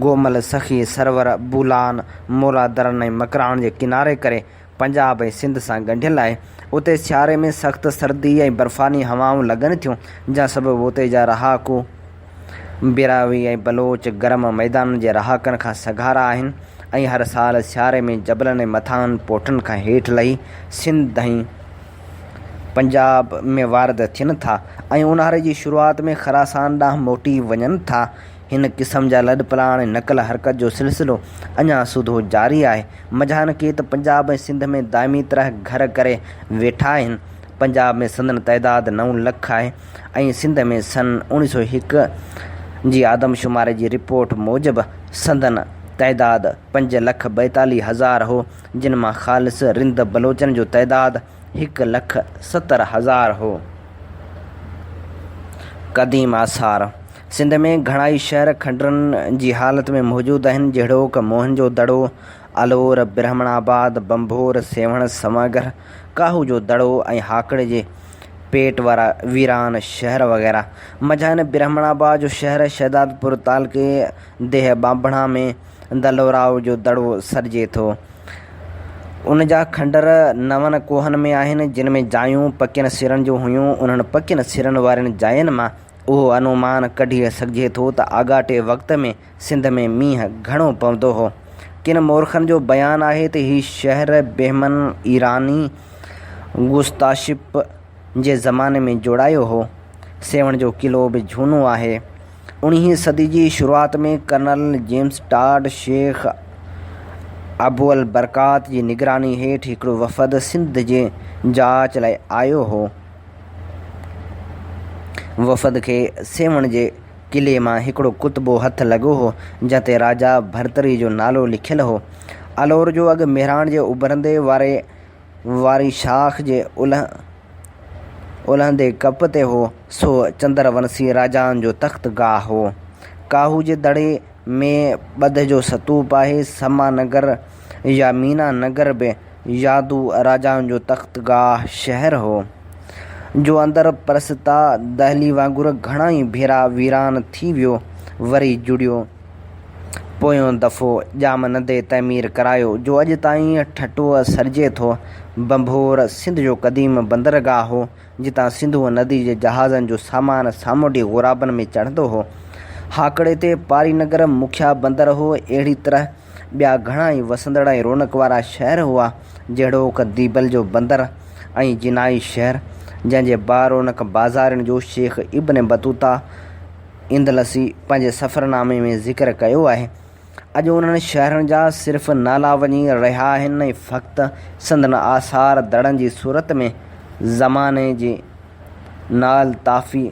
گومل، سخي، سرور، بولان، مولادرن ۽ مڪران جي ڪناري ڪري پنجاب ۽ سنڌ سان ڳنڍيل آهي. اتي سياري ۾ سخت سردي ۽ برفاني هوائون لڳن ٿيون، جنهن سبب اتي جا رهاڪو براهوئي ۽ بلوچ گرم ميدانن جي رهاڪن کان سگهارا آهن ۽ هر سال سياري ۾ جبلن ۽ مٿانهن پوٺن کان هيٺ لهي سنڌ ۽ پنجاب ۾ وارد ٿين ٿا ۽ اونهاري جي شروعات ۾ خراسان ڏانهن موٽي وڃن ٿا. هن قسم جا لڏپلاڻ ۽ نقل حرڪت جو سلسلو اڃا سوڌو جاري آهي. منجهائن ڪي ته پنجاب ۽ سنڌ ۾ دائمي طرح گهر ڪري ويٺا آهن. پنجاب ۾ سندن تعداد نو لک آهي ۽ سنڌ ۾ سن اوڻيهه سؤ هڪ جي آدمشماري جي رپورٽ موجب سندن تعداد 5,42,000 هو، جن مان خالص رند بلوچن جو تعداد 1,70,000 هو. قديم آثار، سنڌ ۾ گهڻائي شهر کنڊرن جي حالت ۾ موجود آهن، جهڙوڪ، موهن جو دڙو، الور، برهمڻ آباد، ڀنڀور، سيوهڻ، سوانگهر، ڪاهو جو دڙو ۽ هاڪڙي جي پيٽ وارا ويران شهر وغيره. منجهائن برهمڻ آباد جو شهر شهدادپور تعلقي ديهه ٻانڀڻا ۾ دلوراء جو دڙو سڏجي ٿو. ان جا کنڊر نون ڪوهن ۾ آهن، جن ۾ جايون پڪين سرن جون هيون. انهن پڪين سرن وارين جاين مان اهو انومان ڪڍي سگهجي ٿو ته آڳاٽي وقت ۾ سنڌ ۾ مينهن گهڻو پوندو هو. ڪن مورخن جو بيان آهي ته هي شهر بهمن ايراني گستاشپ جي زماني ۾ جوڙايو هو. سيوهڻ جو قلعو به جهونو آهي. اڻيهين صدي جي شروعات ۾ ڪرنل جيمس ٽاڊ شيخ ابوالبرڪات جي نگراني هيٺ هڪڙو وفد سنڌ جي جاچ لاء آيو هو. وفد کي سيوهڻ جي قلعي مان هڪڙو ڪتبو هٿ لڳو هو، جنهن تي راجا ڀرتري جو نالو لکيل هو. الور جو اڳ مهراڻ جي اڀرندي واري واري شاخ جي الهندي ڪپ تي هو، سو چندر ونسي راجائن جو تخت گاهه هو. ڪاهو جي دڙي ۾ ٻڌ جو ستوپ آهي. سما نگر يا مينا نگر به يادو راجائن جو تختگاهه شهر هو، جو اندر پرستا دهلي وانگر گهڻا ئي ڀيرا ويران ٿي ويو، وري جڙيو. پويون دفعو ڄام نندي تعمير ڪرايو، جو اڄ تائين ٺٽو سڏجي ٿو. ڀنڀور سنڌ جو قديم بندرگاهه هو، جتان سنڌوء ندي جي جهازن جو سامان سامونڊي غورابن ۾ چڙهندو هو. هاڪڙي تي پاري نگر مکيه بندر هو. اهڙي طرح ٻيا گهڻا ئي وسندڙ ۽ رونق وارا شهر هئا، جهڙوڪ ديبل جو بندر ۽ جنائي شهر، جنهن جي بارونق بازارين جو شيخ ابن بطوطه اندلسي پنهنجي سفرنامي ۾ ذڪر ڪيو آهي. اڄ انهن شهرن جا صرف نالا وڃي رهيا آهن ۽ فقط سندن آثار دڙن جي صورت ۾ زماني جي ناالطافي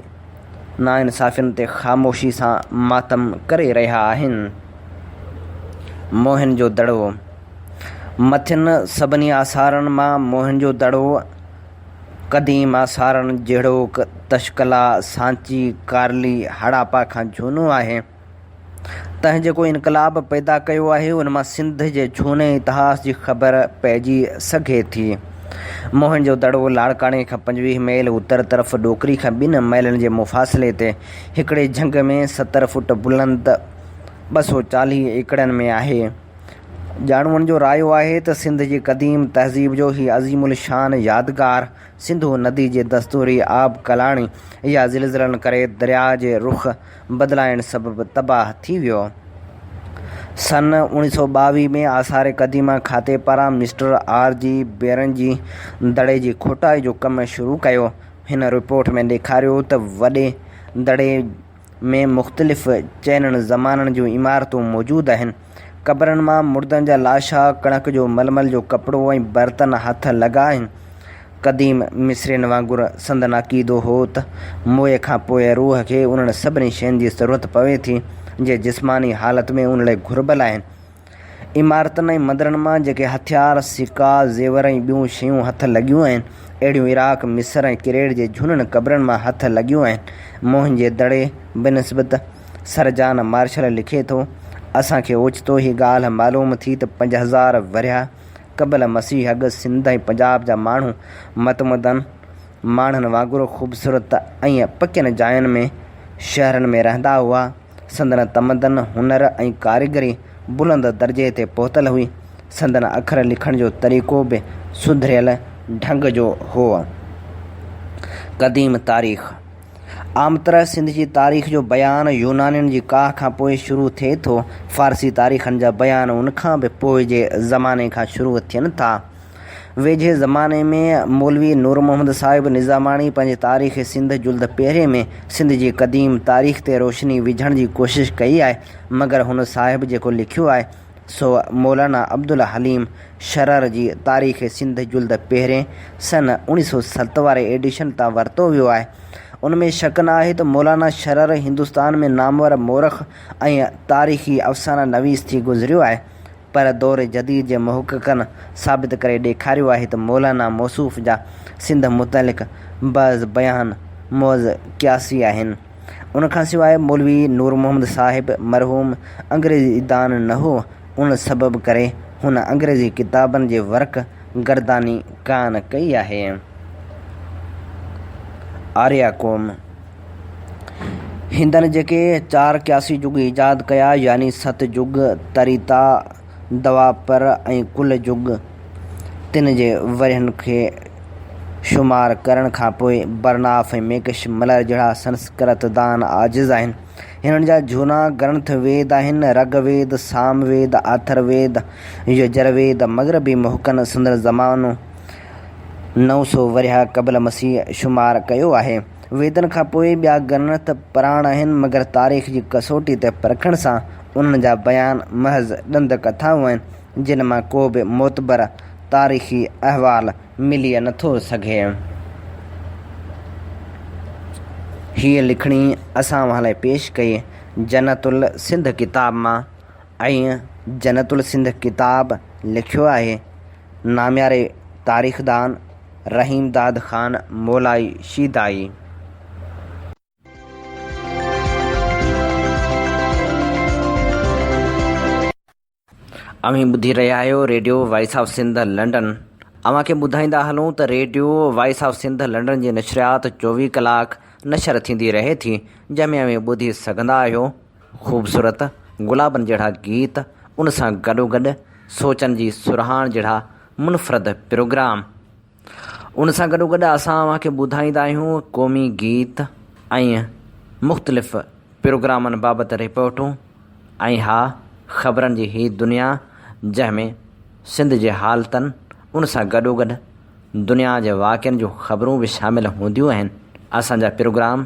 ناانصافين تي خاموشي سان ماتم ڪري رهيا آهن. موهن جو دڙو، مٿين سڀني آثارن مان موهن جو دڙو قديم آثارن جهڙوڪ تشڪلا، سانچي، ڪارلي، هڙاپا کان جهونو آهي. تنهن جيڪو انقلاب پيدا ڪيو آهي، ان مان سنڌ جي جهوني اتهاس جي خبر پئجي سگهي ٿي. موهن جو دڙو لاڙڪاڻي کان 25 ميل اتر طرف ڏوڪري کان ٻن ميلن جي مفاصلي تي هڪڙي جهنگ ۾ 70 فوٽ بلند 240 ايڪڙن ۾ آهي. ڄاڻوئن جو رايو آهي ته سنڌ جي قديم تهذيب جو هي عظيم الشان يادگار سنڌو ندي جي دستوري آبڪلاڻي يا زلزلن ڪري درياء جي رخ بدلائڻ سبب تباهه ٿي ويو. سن 1922 ۾ آثار قديمه کاتي پاران مسٽر آر جي بيرن جي دڙي جي کوٽائي جو ڪم شروع ڪيو. هن رپورٽ ۾ ڏيکاريو ته وڏي دڙي ۾ مختلف چئنن زمانن جون عمارتون موجود آهن. قبرن مان مردن جا لاشا، ڪڻڪ جو ململ جو ڪپڙو ۽ برتن هٿ لڳا آهن. قديم مصرين وانگر سندن عقيدو هو ته موئي کان پوء روح کي انهن سڀني شين جي ضرورت پوي ٿي، جي جسماني حالت ۾ ان لاء گهربل آهن. عمارتن ۽ مندرن مان جيڪي هٿيار، سڪا، زيور ۽ ٻيون شيون هٿ لڳيون آهن، اهڙيون عراق، مصر ۽ ڪريٽ جي جهونن قبرن مان هٿ لڳيون آهن. موهن جي دڙي بنسبت سر جان مارشل لکي ٿو، اسان کي اوچتو هي ڳالهه معلوم ٿي ته 5000 ورهيه قبل مسيح اڳ سنڌ ۽ پنجاب جا ماڻهو متمدن ماڻهن وانگر خوبصورت ۽ پڪين جاين ۾ شهرن ۾ رهندا هئا. سندن تمدن، هنر ۽ ڪاريگري بلند درجي تي پهتل هئي. سندن اکر لکڻ جو طريقو به سڌريل ڍنگ جو هو. قديم تاريخ، عام طرح سنڌ جي تاريخ جو بيان يونانين جي ڪاهه کان پوء شروع ٿئي ٿو. فارسي تاريخن جا بيان ان کان به پوء جي زماني کان شروع ٿين ٿا. ويجهي زماني ۾ مولوي نور محمد صاحب نظاماڻي پنهنجي تاريخ سنڌ جلد پهرين ۾ سنڌ جي قديم تاريخ تي روشني وجهڻ جي ڪوشش ڪئي آهي، مگر هن صاحب جيڪو لکيو آهي، سو مولانا عبدالحليم شرر جي تاريخ سنڌ جلد پهرين سن 1907 واري ايڊيشن تان ورتو ويو آهي. ان ۾ شڪ نه آهي ته مولانا شرر هندستان ۾ نامور مورخ ۽ تاريخي افسانه نويس ٿي گذريو آهي. پر دور جديد جي محققن ثابت ڪري ڏيکاريو آهي ته مولانا موصوف جا سنڌ متعلق بعض بيان محض قياسي آهن. ان کان سواء مولوي نور محمد صاحب مرحوم انگريزي دان نه هو، ان سبب ڪري هن انگريزي ڪتابن جي ورق گرداني ڪانه ڪئي آهي. آريا قوم. هندن جيڪي چار قياسي جڳ ايجاد ڪيا يعني ست جڳ، تريتا، دواپر ۽ ڪل جڳ، تن جي ورهين کي شمار ڪرڻ کان پوء برناف ۽ ميڪش ملر جهڙا سنسڪرت دان عاجز آهن. هنن جا جهونا گرنٿ ويد آهن، رگ ويد، سام ويد، آٿر ويد، يجر ويد، مغربي محققن سندن زمانو 900 ورهيه قبل مسيح شمار ڪيو آهي. ويدن کان پوء ٻيا گرنٿ پراڻ آهن، مگر تاريخ جي ڪسوٽي تي پرکڻ سان انهن جا بيان محض ڏند ڪٿائون آهن، جن مان ڪو به معتبر تاريخي احوال ملي نه ٿو سگهي. هيء لکڻي اسان اوهان لاء پيش ڪئي جنت السنڌ ڪتاب مان ۽ جنت السنڌ ڪتاب لکيو آهي نامياري تاريخدان رحيم داد خان مولائي شيدائي. اوهين ٻڌي رهيا آهيو radio voice of Sindh London. اوهان کي ٻڌائيندا هلون ته radio voice of Sindh London جي نشريات 24 ڪلاڪ نشر ٿيندي رهي ٿي جنهن ۾ اوهين ٻڌي سگهندا آهيو خوبصورت گلابن جهڙا گيت ان سان گڏوگڏ سوچن جي سرهاڻ جهڙا منفرد پروگرام. ان سان گڏوگڏ اسان اوهان کي ٻڌائيندا آهيون قومي گيت ۽ مختلف پروگرامن بابت رپورٽون ۽ ها خبرن جي هي دنيا جنهن ۾ سنڌ جي حالتن ان سان گڏوگڏ دنيا جي واقعن جون خبرون به شامل هونديون آهن. اسان جا پروگرام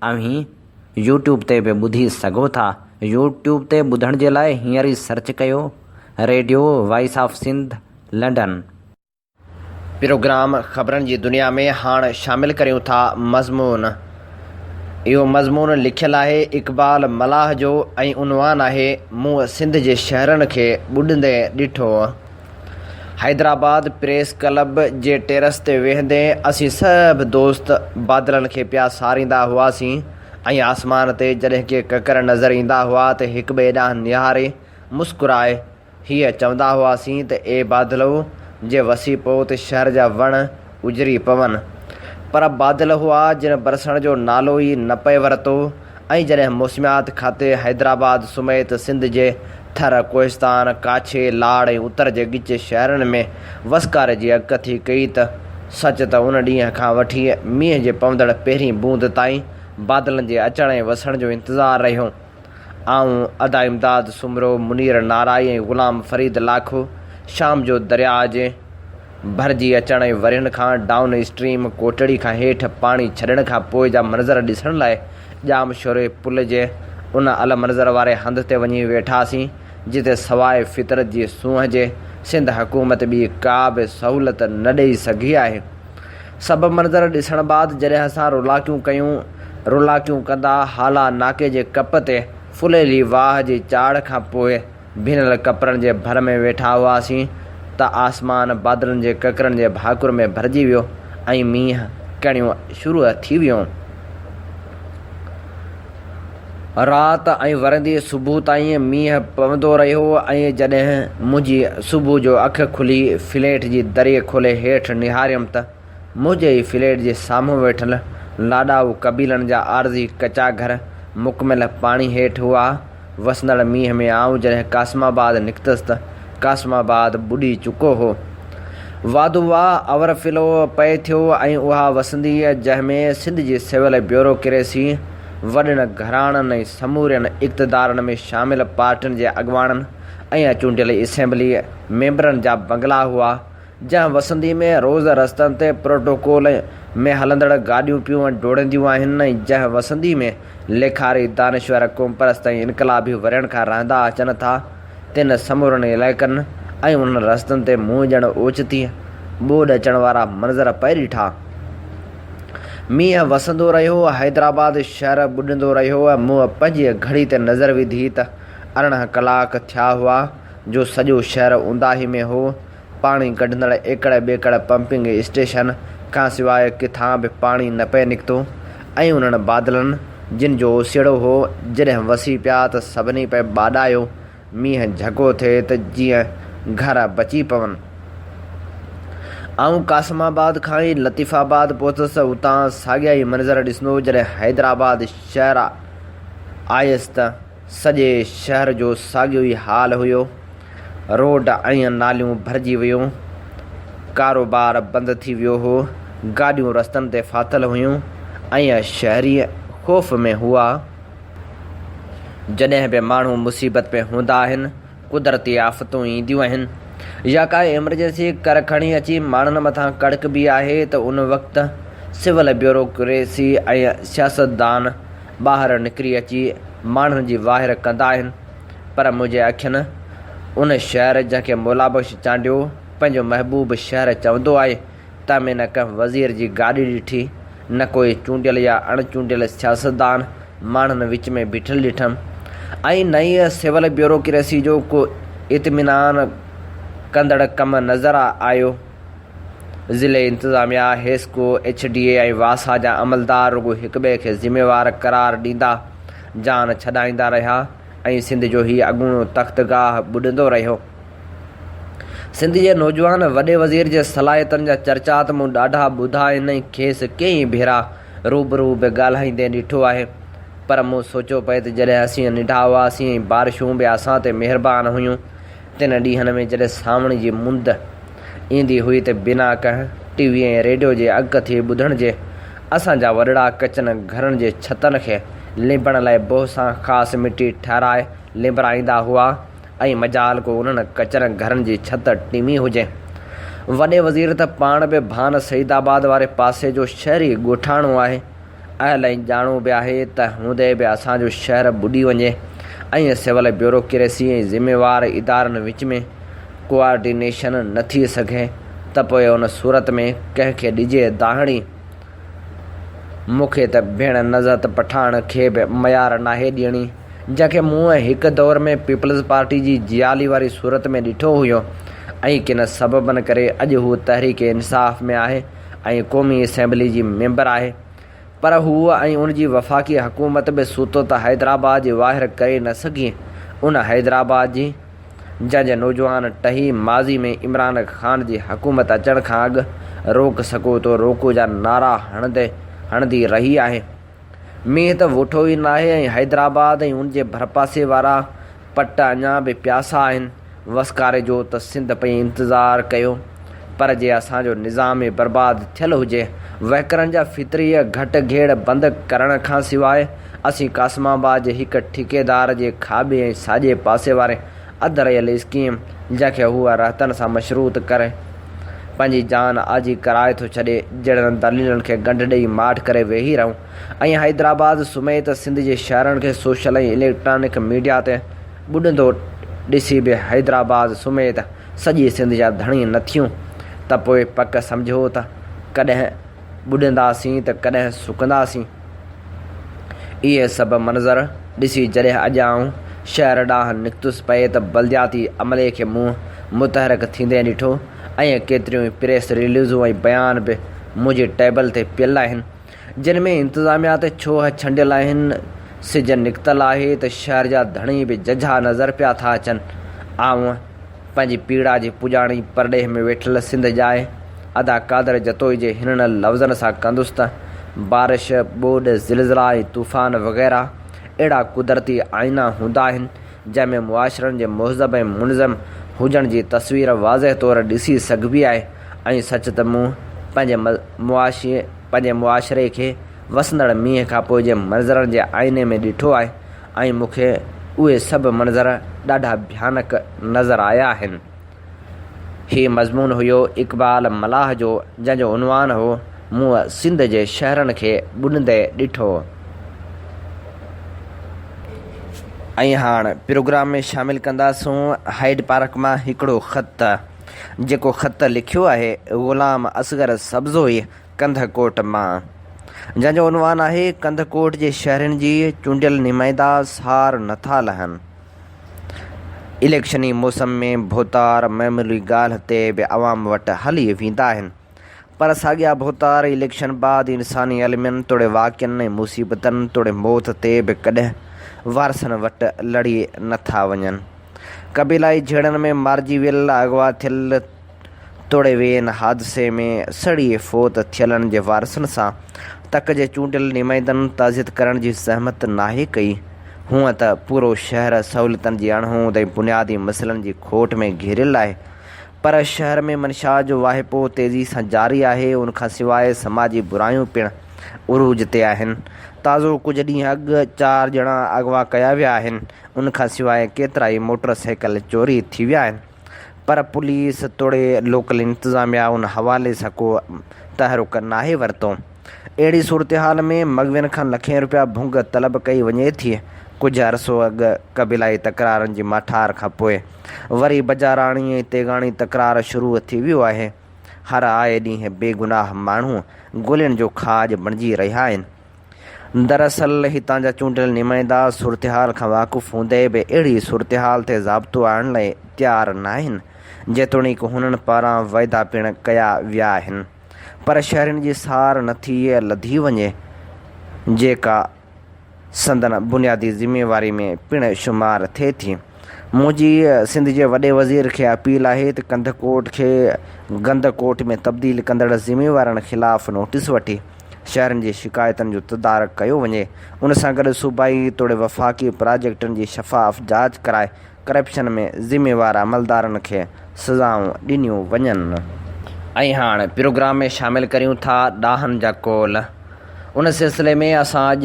اوهين يوٽيوب تي به ٻڌي سگهو ٿا. يوٽيوب تي ٻڌڻ جي لاء هينئر ئي سرچ ڪيو radio voice of Sindh London. Programme خبرن جي دنيا ۾ هاڻ شامل ڪريون ٿا مضمون. اهو مضمون لکيل آهي اقبال ملاح جو ۽ عنوان آهي مون سنڌ جي شهرن کي ٻڏندي ڏٺو. حيدرآباد پريس ڪلب جي ٽيرس تي ويهندي اسين سڀ دوست بادلن کي پيا ساريندا هئاسين ۽ آسمان تي جڏهن ڪي ڪڪر نظر ايندا هئا ته هڪٻئي ڏانهن نهاري مسڪرائي هيء چوندا هئاسين ته اي بادلؤ! جي وسي پئو ته شهر جا وڻ اجري پون. پر بادل هئا جن برسڻ جو نالو ئي نه پئي ورتو ۽ جڏهن موسميات کاتي حيدرآباد سميت سنڌ جي ٿر، ڪوهستان، ڪاڇي، لاڙ ۽ اتر جي ڳچ شهرن ۾ وسڪاري جي اڳڪٿي ڪئي ته سچ ته ان ڏينهن کان وٺي مينهن جي پوندڙ پهرين بوند تائين بادلن جي اچڻ ۽ وسڻ جو انتظار رهيو. آئون، ادا امداد سومرو، منير نارائي ۽ غلام فريد لاکو شام جو درياء جي ڀرجي اچڻ ۽ ورهين کان ڊائون اسٽريم ڪوٽڙي کان هيٺ پاڻي ڇڏڻ کان پوء جا منظر ڏسڻ لاء ڄام شوري پل جي ان المنظر واري هنڌ تي وڃي ويٺاسين جتي سواء فطرت جي سونهن جي سنڌ حڪومت ٻي ڪا به سهولت نه ڏئي سگهي آهي. سڀ منظر ڏسڻ بعد جڏهن اسان رولاڪيون ڪيون، رولاڪيون ڪندا هالا ناڪي جي ڪپ تي ڦليلي واهه جي چاڙهه کان پوء ڀنل ڪپرن جي ڀر ۾ ويٺا هئاسين ته آسمان بادلن جي ڪڪرن جي ڀاڪر ۾ ڀرجي ويو ۽ مينهن ڪڻيون شروع ٿي ويون. رات ۽ ورندي صبح تائين مينهن پوندو رهيو ۽ جڏهن منهنجي صبح جو اک کلي فليٽ جي دري کولي هيٺ نهاريم ته منهنجي ئي فليٽ جي سامهون ويٺل لاڏائو قبيلن جا عارضي ڪچا گهر مڪمل پاڻي هيٺ هئا. وسندڙ مينهن ۾ آئون جڏهن قاسم آباد نڪتس ته قاسم آباد ٻڏي چڪو هو. واڌو واهه اور فلو پئي ٿيو ۽ اها وسندي جنهن ۾ سنڌ جي سول بيوروڪريسي، وڏن گهراڻن ۽ سمورين اقتدارن ۾ شامل پارٽين جي اڳواڻن ۽ چونڊيل اسيمبلي ميمبرن جا بنگلا هئا، جنهن وسندي ۾ روز رستن تي پروٽوڪول ۾ هلندڙ گاڏيون پيون ڊوڙنديون آهن ۽ جنهن وسندي ۾ ليکاري، دانشور، قومپرست ۽ انقلابي ورهين کان رهندا اچن ٿا، تن سمورن علائقن ۽ انهن رستن تي مون ڄڻ اوچتي ٻوڏ اچڻ وارا منظر پئي ڏٺا. مينهن وسندو رهيو، حيدرآباد شهر ٻڏندو رهيو. مون پنهنجي گهڙي تي نظر وڌي ته 18 ڪلاڪ ٿيا هئا جو سڄو شهر اونداهي ۾ هو. پاڻي ڪڍندڙ ايڪڙ ٻيڪڙ پمپنگ اسٽيشن کان سواء ڪٿان به پاڻي نه پئي نڪتو ۽ انهن بادلن، جن جو اوسيئڙو هو، جڏهن وسي پيا ته سڀني پئي ٻاڏايو، مينهن جهڪو ٿئي ته جيئن گهر بچي پون. آئون قاسم آباد کان ئي لطيف آباد پهتس، اتان ساڳيا ئي منظر ڏسندو جڏهن حيدرآباد شهر آيس ته سڄي شهر جو ساڳيو ئي حال هيو. روڊ ۽ ناليون ڀرجي ويون، ڪاروبار بند ٿي ويو هو، گاڏيون رستن تي ڦاٿل هيون ۽ شهري خوف ۾ هئا. جڏهن به ماڻهو مصيبت ۾ هوندا آهن، قدرتي آفتون اينديون آهن يا ڪا ايمرجنسي ڪر کڻي اچي ماڻهن مٿان ڪڙڪبي آهي ته ان وقت سول بيوروڪريسي ۽ سياستدان ٻاهر نڪري اچي ماڻهن جي واهر ڪندا آهن. پر منهنجي اکين ان شهر جنهن کي مولابخش چانڊيو پنهنجو محبوب شهر چوندو آهي، تنهن ۾ نه ڪنهن وزير جي گاڏي ڏٺي، نه ڪوئي چونڊيل يا اڻ چونڊيل سياستدان ماڻهن وچ ۾ بيٺل ڏٺم ۽ نه ئي سول بيوروڪريسي جو ڪو اطمينان ڪندڙ ڪم نظر آيو. ضلعي انتظاميا، حيسڪو، ايڇ ڊي اي ۽ واسا جا عملدار رڳو هڪٻئي کي ذميوار قرار ڏيندا جان ڇڏائيندا رهيا ۽ سنڌ جو هي اڳوڻو تختگاهه ٻڏندو رهيو. سنڌ جي نوجوان وڏي وزير جي صلاحيتن جا چرچا ته مون ڏاڍا ٻڌا آهن ۽ کيس ڪيئي ڀيرا روبرو به ڳالهائيندي ڏٺو آهي پر مون سوچيو پئي ته جڏهن اسين ننڍا هئاسين ۽ بارشون به اسان تي مهربان هيون تن ڏينهن ۾ جڏهن سانوڻ جي مند ايندي هئي ته بنا ڪنهن ٽي وي ۽ ريڊيو جي اڳڪٿي ٻڌڻ جي اسان جا وڏڙا ڪچن گهرن جي ڇتن کي لنبڻ لاء بوه سان خاص مٽي ٺهرائي لنبرائيندا هئا ۽ مجال ڪو انهن ڪچن گهرن جي ڇت ٽيمي هجي. وڏي وزير ته پاڻ به ڀان سعيد آباد واري پاسي جو شهري ڳوٺاڻو آهي. اهل ۽ ڄاڻو به آهي ته هوندي به اسان جو شهر ٻڏي وڃي ۽ سول بيوروڪريسي ۽ ذميوار ادارن وچ ۾ ڪوآرڊينيشن نه ٿي سگهي ته پوء ان صورت ۾ ڪنهن کي ڏجي دانهڙي؟ مون کي ته ڀيڻ نزهت پٺاڻ کي به ميار ناهي ڏيڻي جنهن کي مون هڪ دور ۾ پيپلز پارٽي جي جيالي واري صورت ۾ ڏٺو هيو ۽ ڪن سببن ڪري اڄ هو تحريڪ انصاف ۾ آهي ۽ قومي اسيمبلي جي ميمبر آهي پر هوء ۽ ان جي وفاقي حڪومت به سوتو ته حيدرآباد جي واهر ڪري نه سگهي. ان حيدرآباد جي، جنهن جي نوجوان ٽهي ماضي ۾ عمران خان جي حڪومت اچڻ کان اڳ روڪ سگهو تو روڪو جا نعرا هڻندي رهي آهي. مينهن ته وٺو ئي ناهي ۽ حيدرآباد ۽ ان جي ڀرپاسي وارا پٽ اڃا به پياسا آهن. وسڪاري جو ته سنڌ پئي انتظار ڪيو پر جي اسان جو نظام ئي برباد ٿيل هجي. وهڪرن جا فطري گهٽ گهيڙ بند ڪرڻ کان سواء اسين قاسم آباد جي هڪ ٺيڪيدار جي کاٻي ۽ ساڄي پاسي واري اڌ رهيل اسڪيم جنهن کي هو رهتن سان مشروط ڪري پنهنجي جان آجي ڪرائي ٿو ڇڏي جهڙن دليلن کي ڳنڍ ڏئي ماٺ ڪري ويهي رهون ۽ حيدرآباد سميت سنڌ جي شهرن کي سوشل ۽ اليڪٽرانڪ ميڊيا تي ٻڏندو ڏسي به حيدرآباد سميت سڄي سنڌ جا ڌڻي نه ٿيون ته پوء پڪ سمجهو ته ڪڏهن ٻڏنداسين ته ڪڏهن سڪنداسين. اهي سڀ منظر ڏسي جڏهن اڄ آئون شهر ڏانهن نڪتس پئي ته بلدياتي عملي کي مون متحرڪ ٿيندي ڏٺو ۽ ڪيتريون ئي پريس رليزون ۽ بيان به منهنجي ٽيبل تي پيل آهن، جن ۾ انتظاميا تي ڇوهه ڇنڊيل آهن. سج نڪتل آهي ته شهر جا ڌڻي به ججها نظر پيا ٿا اچن. آئون پنهنجي پيڙا جي پڄاڻي پرڏيهه ۾ ويٺل سنڌ ڄائي ادا قادر جتوئي جي هنن لفظن سان ڪندس ته، بارش، ٻوڏ، زلزلا ۽ طوفان وغيره اهڙا قدرتي آئينا هوندا آهن، جنهن ۾ معاشرن جي مهذب ۽ منظم هجڻ جي تصوير واضح طور ڏسي سگهبي آهي ۽ سچ ته مون پنهنجي معاشي پنهنجي معاشري کي وسندڙ مينهن کانپوء جي منظرن جي آئيني ۾ ڏٺو آهي ۽ مون کي اهي سڀ منظر ڏاڍا ڀيانڪ نظر آيا آهن. هي مضمون هيو اقبال ملاح جو جنهن جو عنوان هو مون سنڌ جي شهرن کي ٻڏندي ڏٺو. ۽ هاڻ پروگرام ۾ شامل ڪنداسون هائيڊ پارڪ مان هڪڙو خط جيڪو خط لکيو آهي غلام اصغر سبزوئي ڪنڌڪوٽ مان جنهن جو عنوان آهي ڪنڌڪوٽ جي شهرين جي چونڊيل نمائندا سار نٿا لهن. اليڪشني موسم ۾ ڀوتار معمولي ڳالهه تي به عوام وٽ هلي ويندا آهن پر ساڳيا ڀوتار اليڪشن بعد انساني المين توڙي واقعن ۽ مصيبتن توڙي موت تي به ڪڏهن وارثن وٽ لڙي نه ٿا وڃن. قبيلائي جهيڙن ۾ مارجي ويل، اغوا ٿيل، توڙي وين حادثي ۾ سڙي فوت ٿيلن جي وارثن سان تڪ جي چونڊيل نمائندن تعزيت ڪرڻ جي زحمت ناهي ڪئي. هونء ته پورو شهر سهولتن جي اڻهوند ۽ بنيادي مسئلن جي کوٽ ۾ گهيريل آهي پر شهر ۾ منشيات جو واهپو تيزي سان جاري آهي ان کان سواء سماجي برايون پڻ عروج تي آهن. تازو ڪجهه ڏينهن اڳ چار ڄڻا اغوا ڪيا ويا آهن ان کان سواء ڪيترائي موٽر سائيڪل چوري ٿي ويا آهن. پر پوليس توڙي لوڪل انتظاميا ان حوالي سان ڪو تحرڪ ناهي ورتو. اهڙي صورتحال ۾ مغوين کان لکين رپيا ڀنگ طلب ڪئي وڃي ٿي. ڪجهه عرصو اڳ قبيلائي تڪرارن جي ماٺار کانپوء وري بجاراڻي ۽ تيغاڻي تڪرار شروع ٿي ويو آهي. هر آئي ڏينهن بيگناهه ماڻهو گولين جو کاڄ بڻجي رهيا آهن. دراصل هتان جا چونڊيل نمائندا صورتحال کان واقف هوندي به اهڙي صورتحال تي ضابطو آڻڻ لاء تيار ناهن، جيتوڻيڪ هنن پاران وعدا پڻ ڪيا ويا آهن پر شهرين جي سار نٿي لڌي وڃي، جيڪا سندن بنيادي ذميواري ۾ پڻ شمار ٿئي ٿي. منهنجي سنڌ جي وڏي وزير کي اپيل آهي ته ڪنڌڪوٽ کي گند ڪوٽ ۾ تبديل ڪندڙ ذميوارن خلاف نوٽيس وٺي شهرين جي شڪايتن جو تدارڪ ڪيو وڃي ان سان گڏ صوبائي توڙي وفاقي پراجيڪٽن جي شفاف جاچ ڪرائي ڪرپشن ۾ ذميوار عملدارن کي سزائون ڏنيون وڃن. ۽ هاڻ پروگرام ۾ شامل ڪريون ٿا ڏاهن جا قول. ان سلسلي ۾ اسان اڄ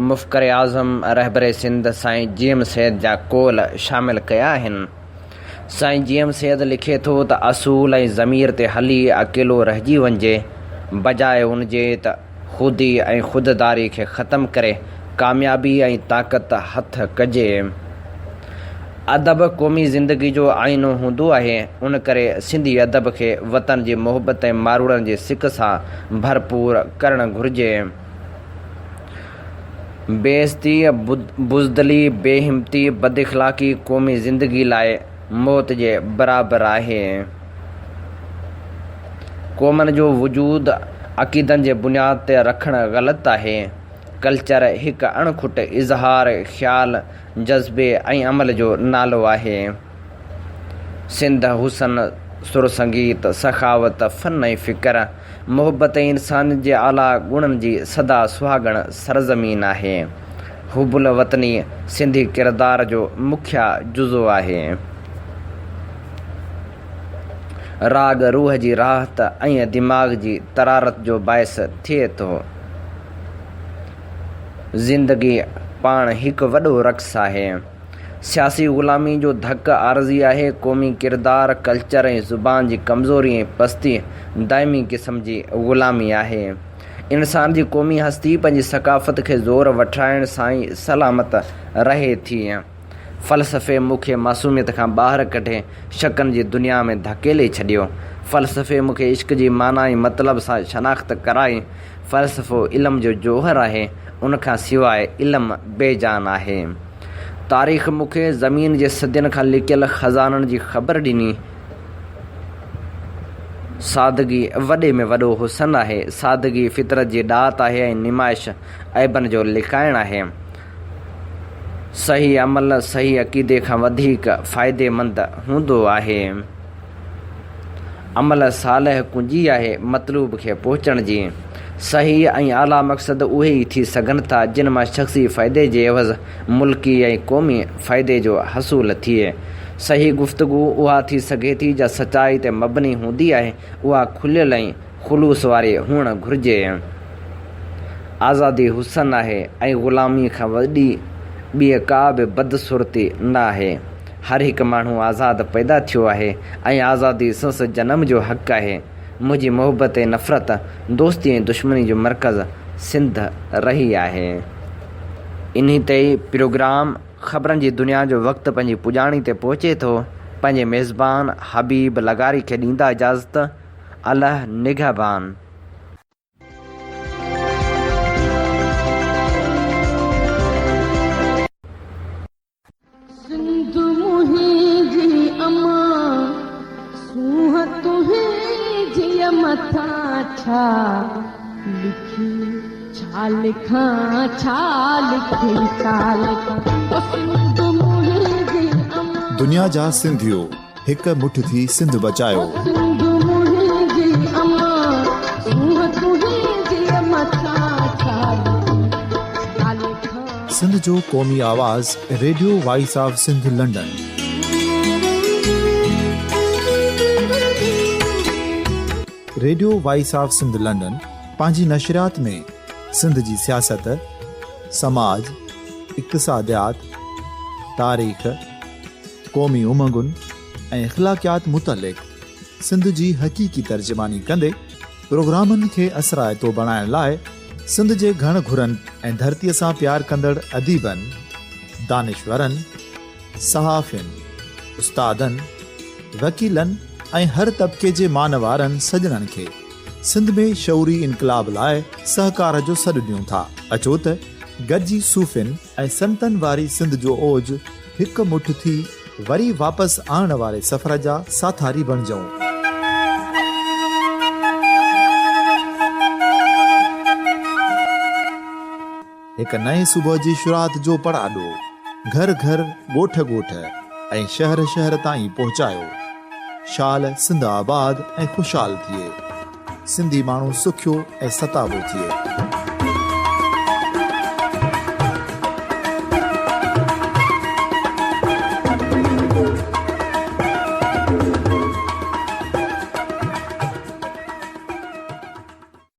مفڪر اعظم رهبر سنڌ سائين جي ايم سيد جا قول شامل ڪيا آهن. سائين جي ايم سيد لکي ٿو ته اصول ۽ ضمير تي هلي اڪيلو رهجي وڃجي، بجاء ان جي ته خودي ۽ خود داري کي ختم ڪري ڪاميابي ۽ طاقت هٿ ڪجي. ادب قومي زندگي جو آئينو هوندو آهي، ان ڪري سنڌي ادب کي وطن جي محبت ۽ ماروئڙن جي سڪ سان ڀرپور ڪرڻ گهرجي. بي عزتي، بزدلي، بي همتي، بد اخلاقي قومي زندگي لاء موت جي برابر آهي. قومن جو وجود عقيدن جي بنياد تي رکڻ غلط آهي. ڪلچر هڪ اڻ کٽ اظهار خيال، جذبي ۽ عمل جو نالو آهي. سنڌ حسن، سر سنگيت، سخاوت، فن ۽ فڪر، محبت ۽ انسانيت جي اعليٰ گڻن جي سدا سهاڳڻ سرزمين آهي. حب الوطني سنڌي ڪردار جو مکيه جزو آهي. راڳ روح جي راحت ۽ دماغ جي طرارت جو باعث ٿئي ٿو. زندگي پاڻ هڪ وڏو رقص آهي. سياسي غلامي جو ڌڪ عارضي آهي، قومي ڪردار، ڪلچر ۽ زبان جي ڪمزوري ۽ پستي دائمي قسم جي غلامي آهي. انسان جي قومي هستي پنهنجي ثقافت کي زور وٺرائڻ سان ئي سلامت رهي ٿي. فلسفي مون کي معصوميت کان ٻاهر ڪڍي شڪن جي دنيا ۾ ڌڪيلي ڇڏيو. فلسفي مون کي عشق جي معنيٰ ۽ مطلب سان شناخت ڪرائي. فلسفو علم جو جوهر آهي، ان کان سواء علم بي جان آهي. تاريخ مون کي زمين جي صدين کان لڪيل خزانن جي خبر ڏني. سادگي وڏي ۾ وڏو حسن آهي. سادگي فطرت جي ڏات آهي ۽ نمائش عيبن جو لڪائڻ آهي. صحيح عمل صحيح عقيدي کان وڌيڪ فائديمند هوندو آهي. عمل صالح ڪنجي آهي مطلوب کي پهچڻ جي. صحيح ۽ اعليٰ مقصد اهي ئي ٿي سگهن ٿا جن مان شخصي فائدي جي عيوض ملڪي ۽ قومي فائدي جو حصول ٿئي. صحيح گفتگو اها ٿي سگهي ٿي جا سچائي تي مبني هوندي آهي، اها کليل ۽ خلوص واري هئڻ گهرجي. آزادي حسن آهي ۽ غلاميء کان وڏي ٻي ڪا به بدصورتي نه آهي. هر هڪ ماڻهو آزاد پيدا ٿيو آهي ۽ آزادي سنس جنم جو حق آهي. منهنجي محبت ۽ نفرت، دوستي ۽ دشمني جو مرڪز سنڌ رهي آهي. انهي تي ئي پروگرام خبرن جي دنيا جو وقت پنهنجي پڄاڻي تي پهچي ٿو. پنهنجي ميزبان حبيب لغاري کي ڏيندا اجازت. الله نگهبان. سنڌ منهنجي امان سونهن تنهنجي مٿان ڇا لکي ڇا لکان ڇا لکي ڇا لکان او سنڌ منهنجي امان. دنيا جا سنڌيو هڪ مٺ ٿي سنڌ بچايو. سنڌ منهنجي امان سونهن تنهنجي مٿان ڇا لکي ڇا لکان. سنڌ جو قومي آواز radio voice of Sindh London. Radio voice of Sindh London پنهنجي نشريات ۾ سنڌ جي سياست، سماج، اقتصاديات، تاريخ، قومي امنگن ۽ اخلاقيات متعلق سنڌ جي حقيقي ترجماني ڪندي پروگرامن کي اثرائتو بڻائڻ لاء سنڌ جي گهڻ گهرن ۽ ڌرتيء سان پيار ڪندڙ اديبن، دانشورن، صحافين، استادن، وڪيلن ۽ هر طبقي جي مان وارن سڄڻن کي سنڌ ۾ شعوري انقلاب لاء سهڪار جو سڏ ڏيون ٿا. اچو ته گڏجي صوفين، ۽ سنتن واري سنڌ جو اوج هڪ مٺ ٿي وري واپس آڻڻ واري سفر جا ساٿاري بڻجئون. هڪ نئين صبح جي شروعات جو پڙاڏو گهر گهر، ڳوٺ ڳوٺ ۽ شهر شهر تائين پهچايو. شال سنڌ آباد ۽ خوشحال ٿئي. سنڌي ماڻهو سکيو ۽ ستابو ٿئي.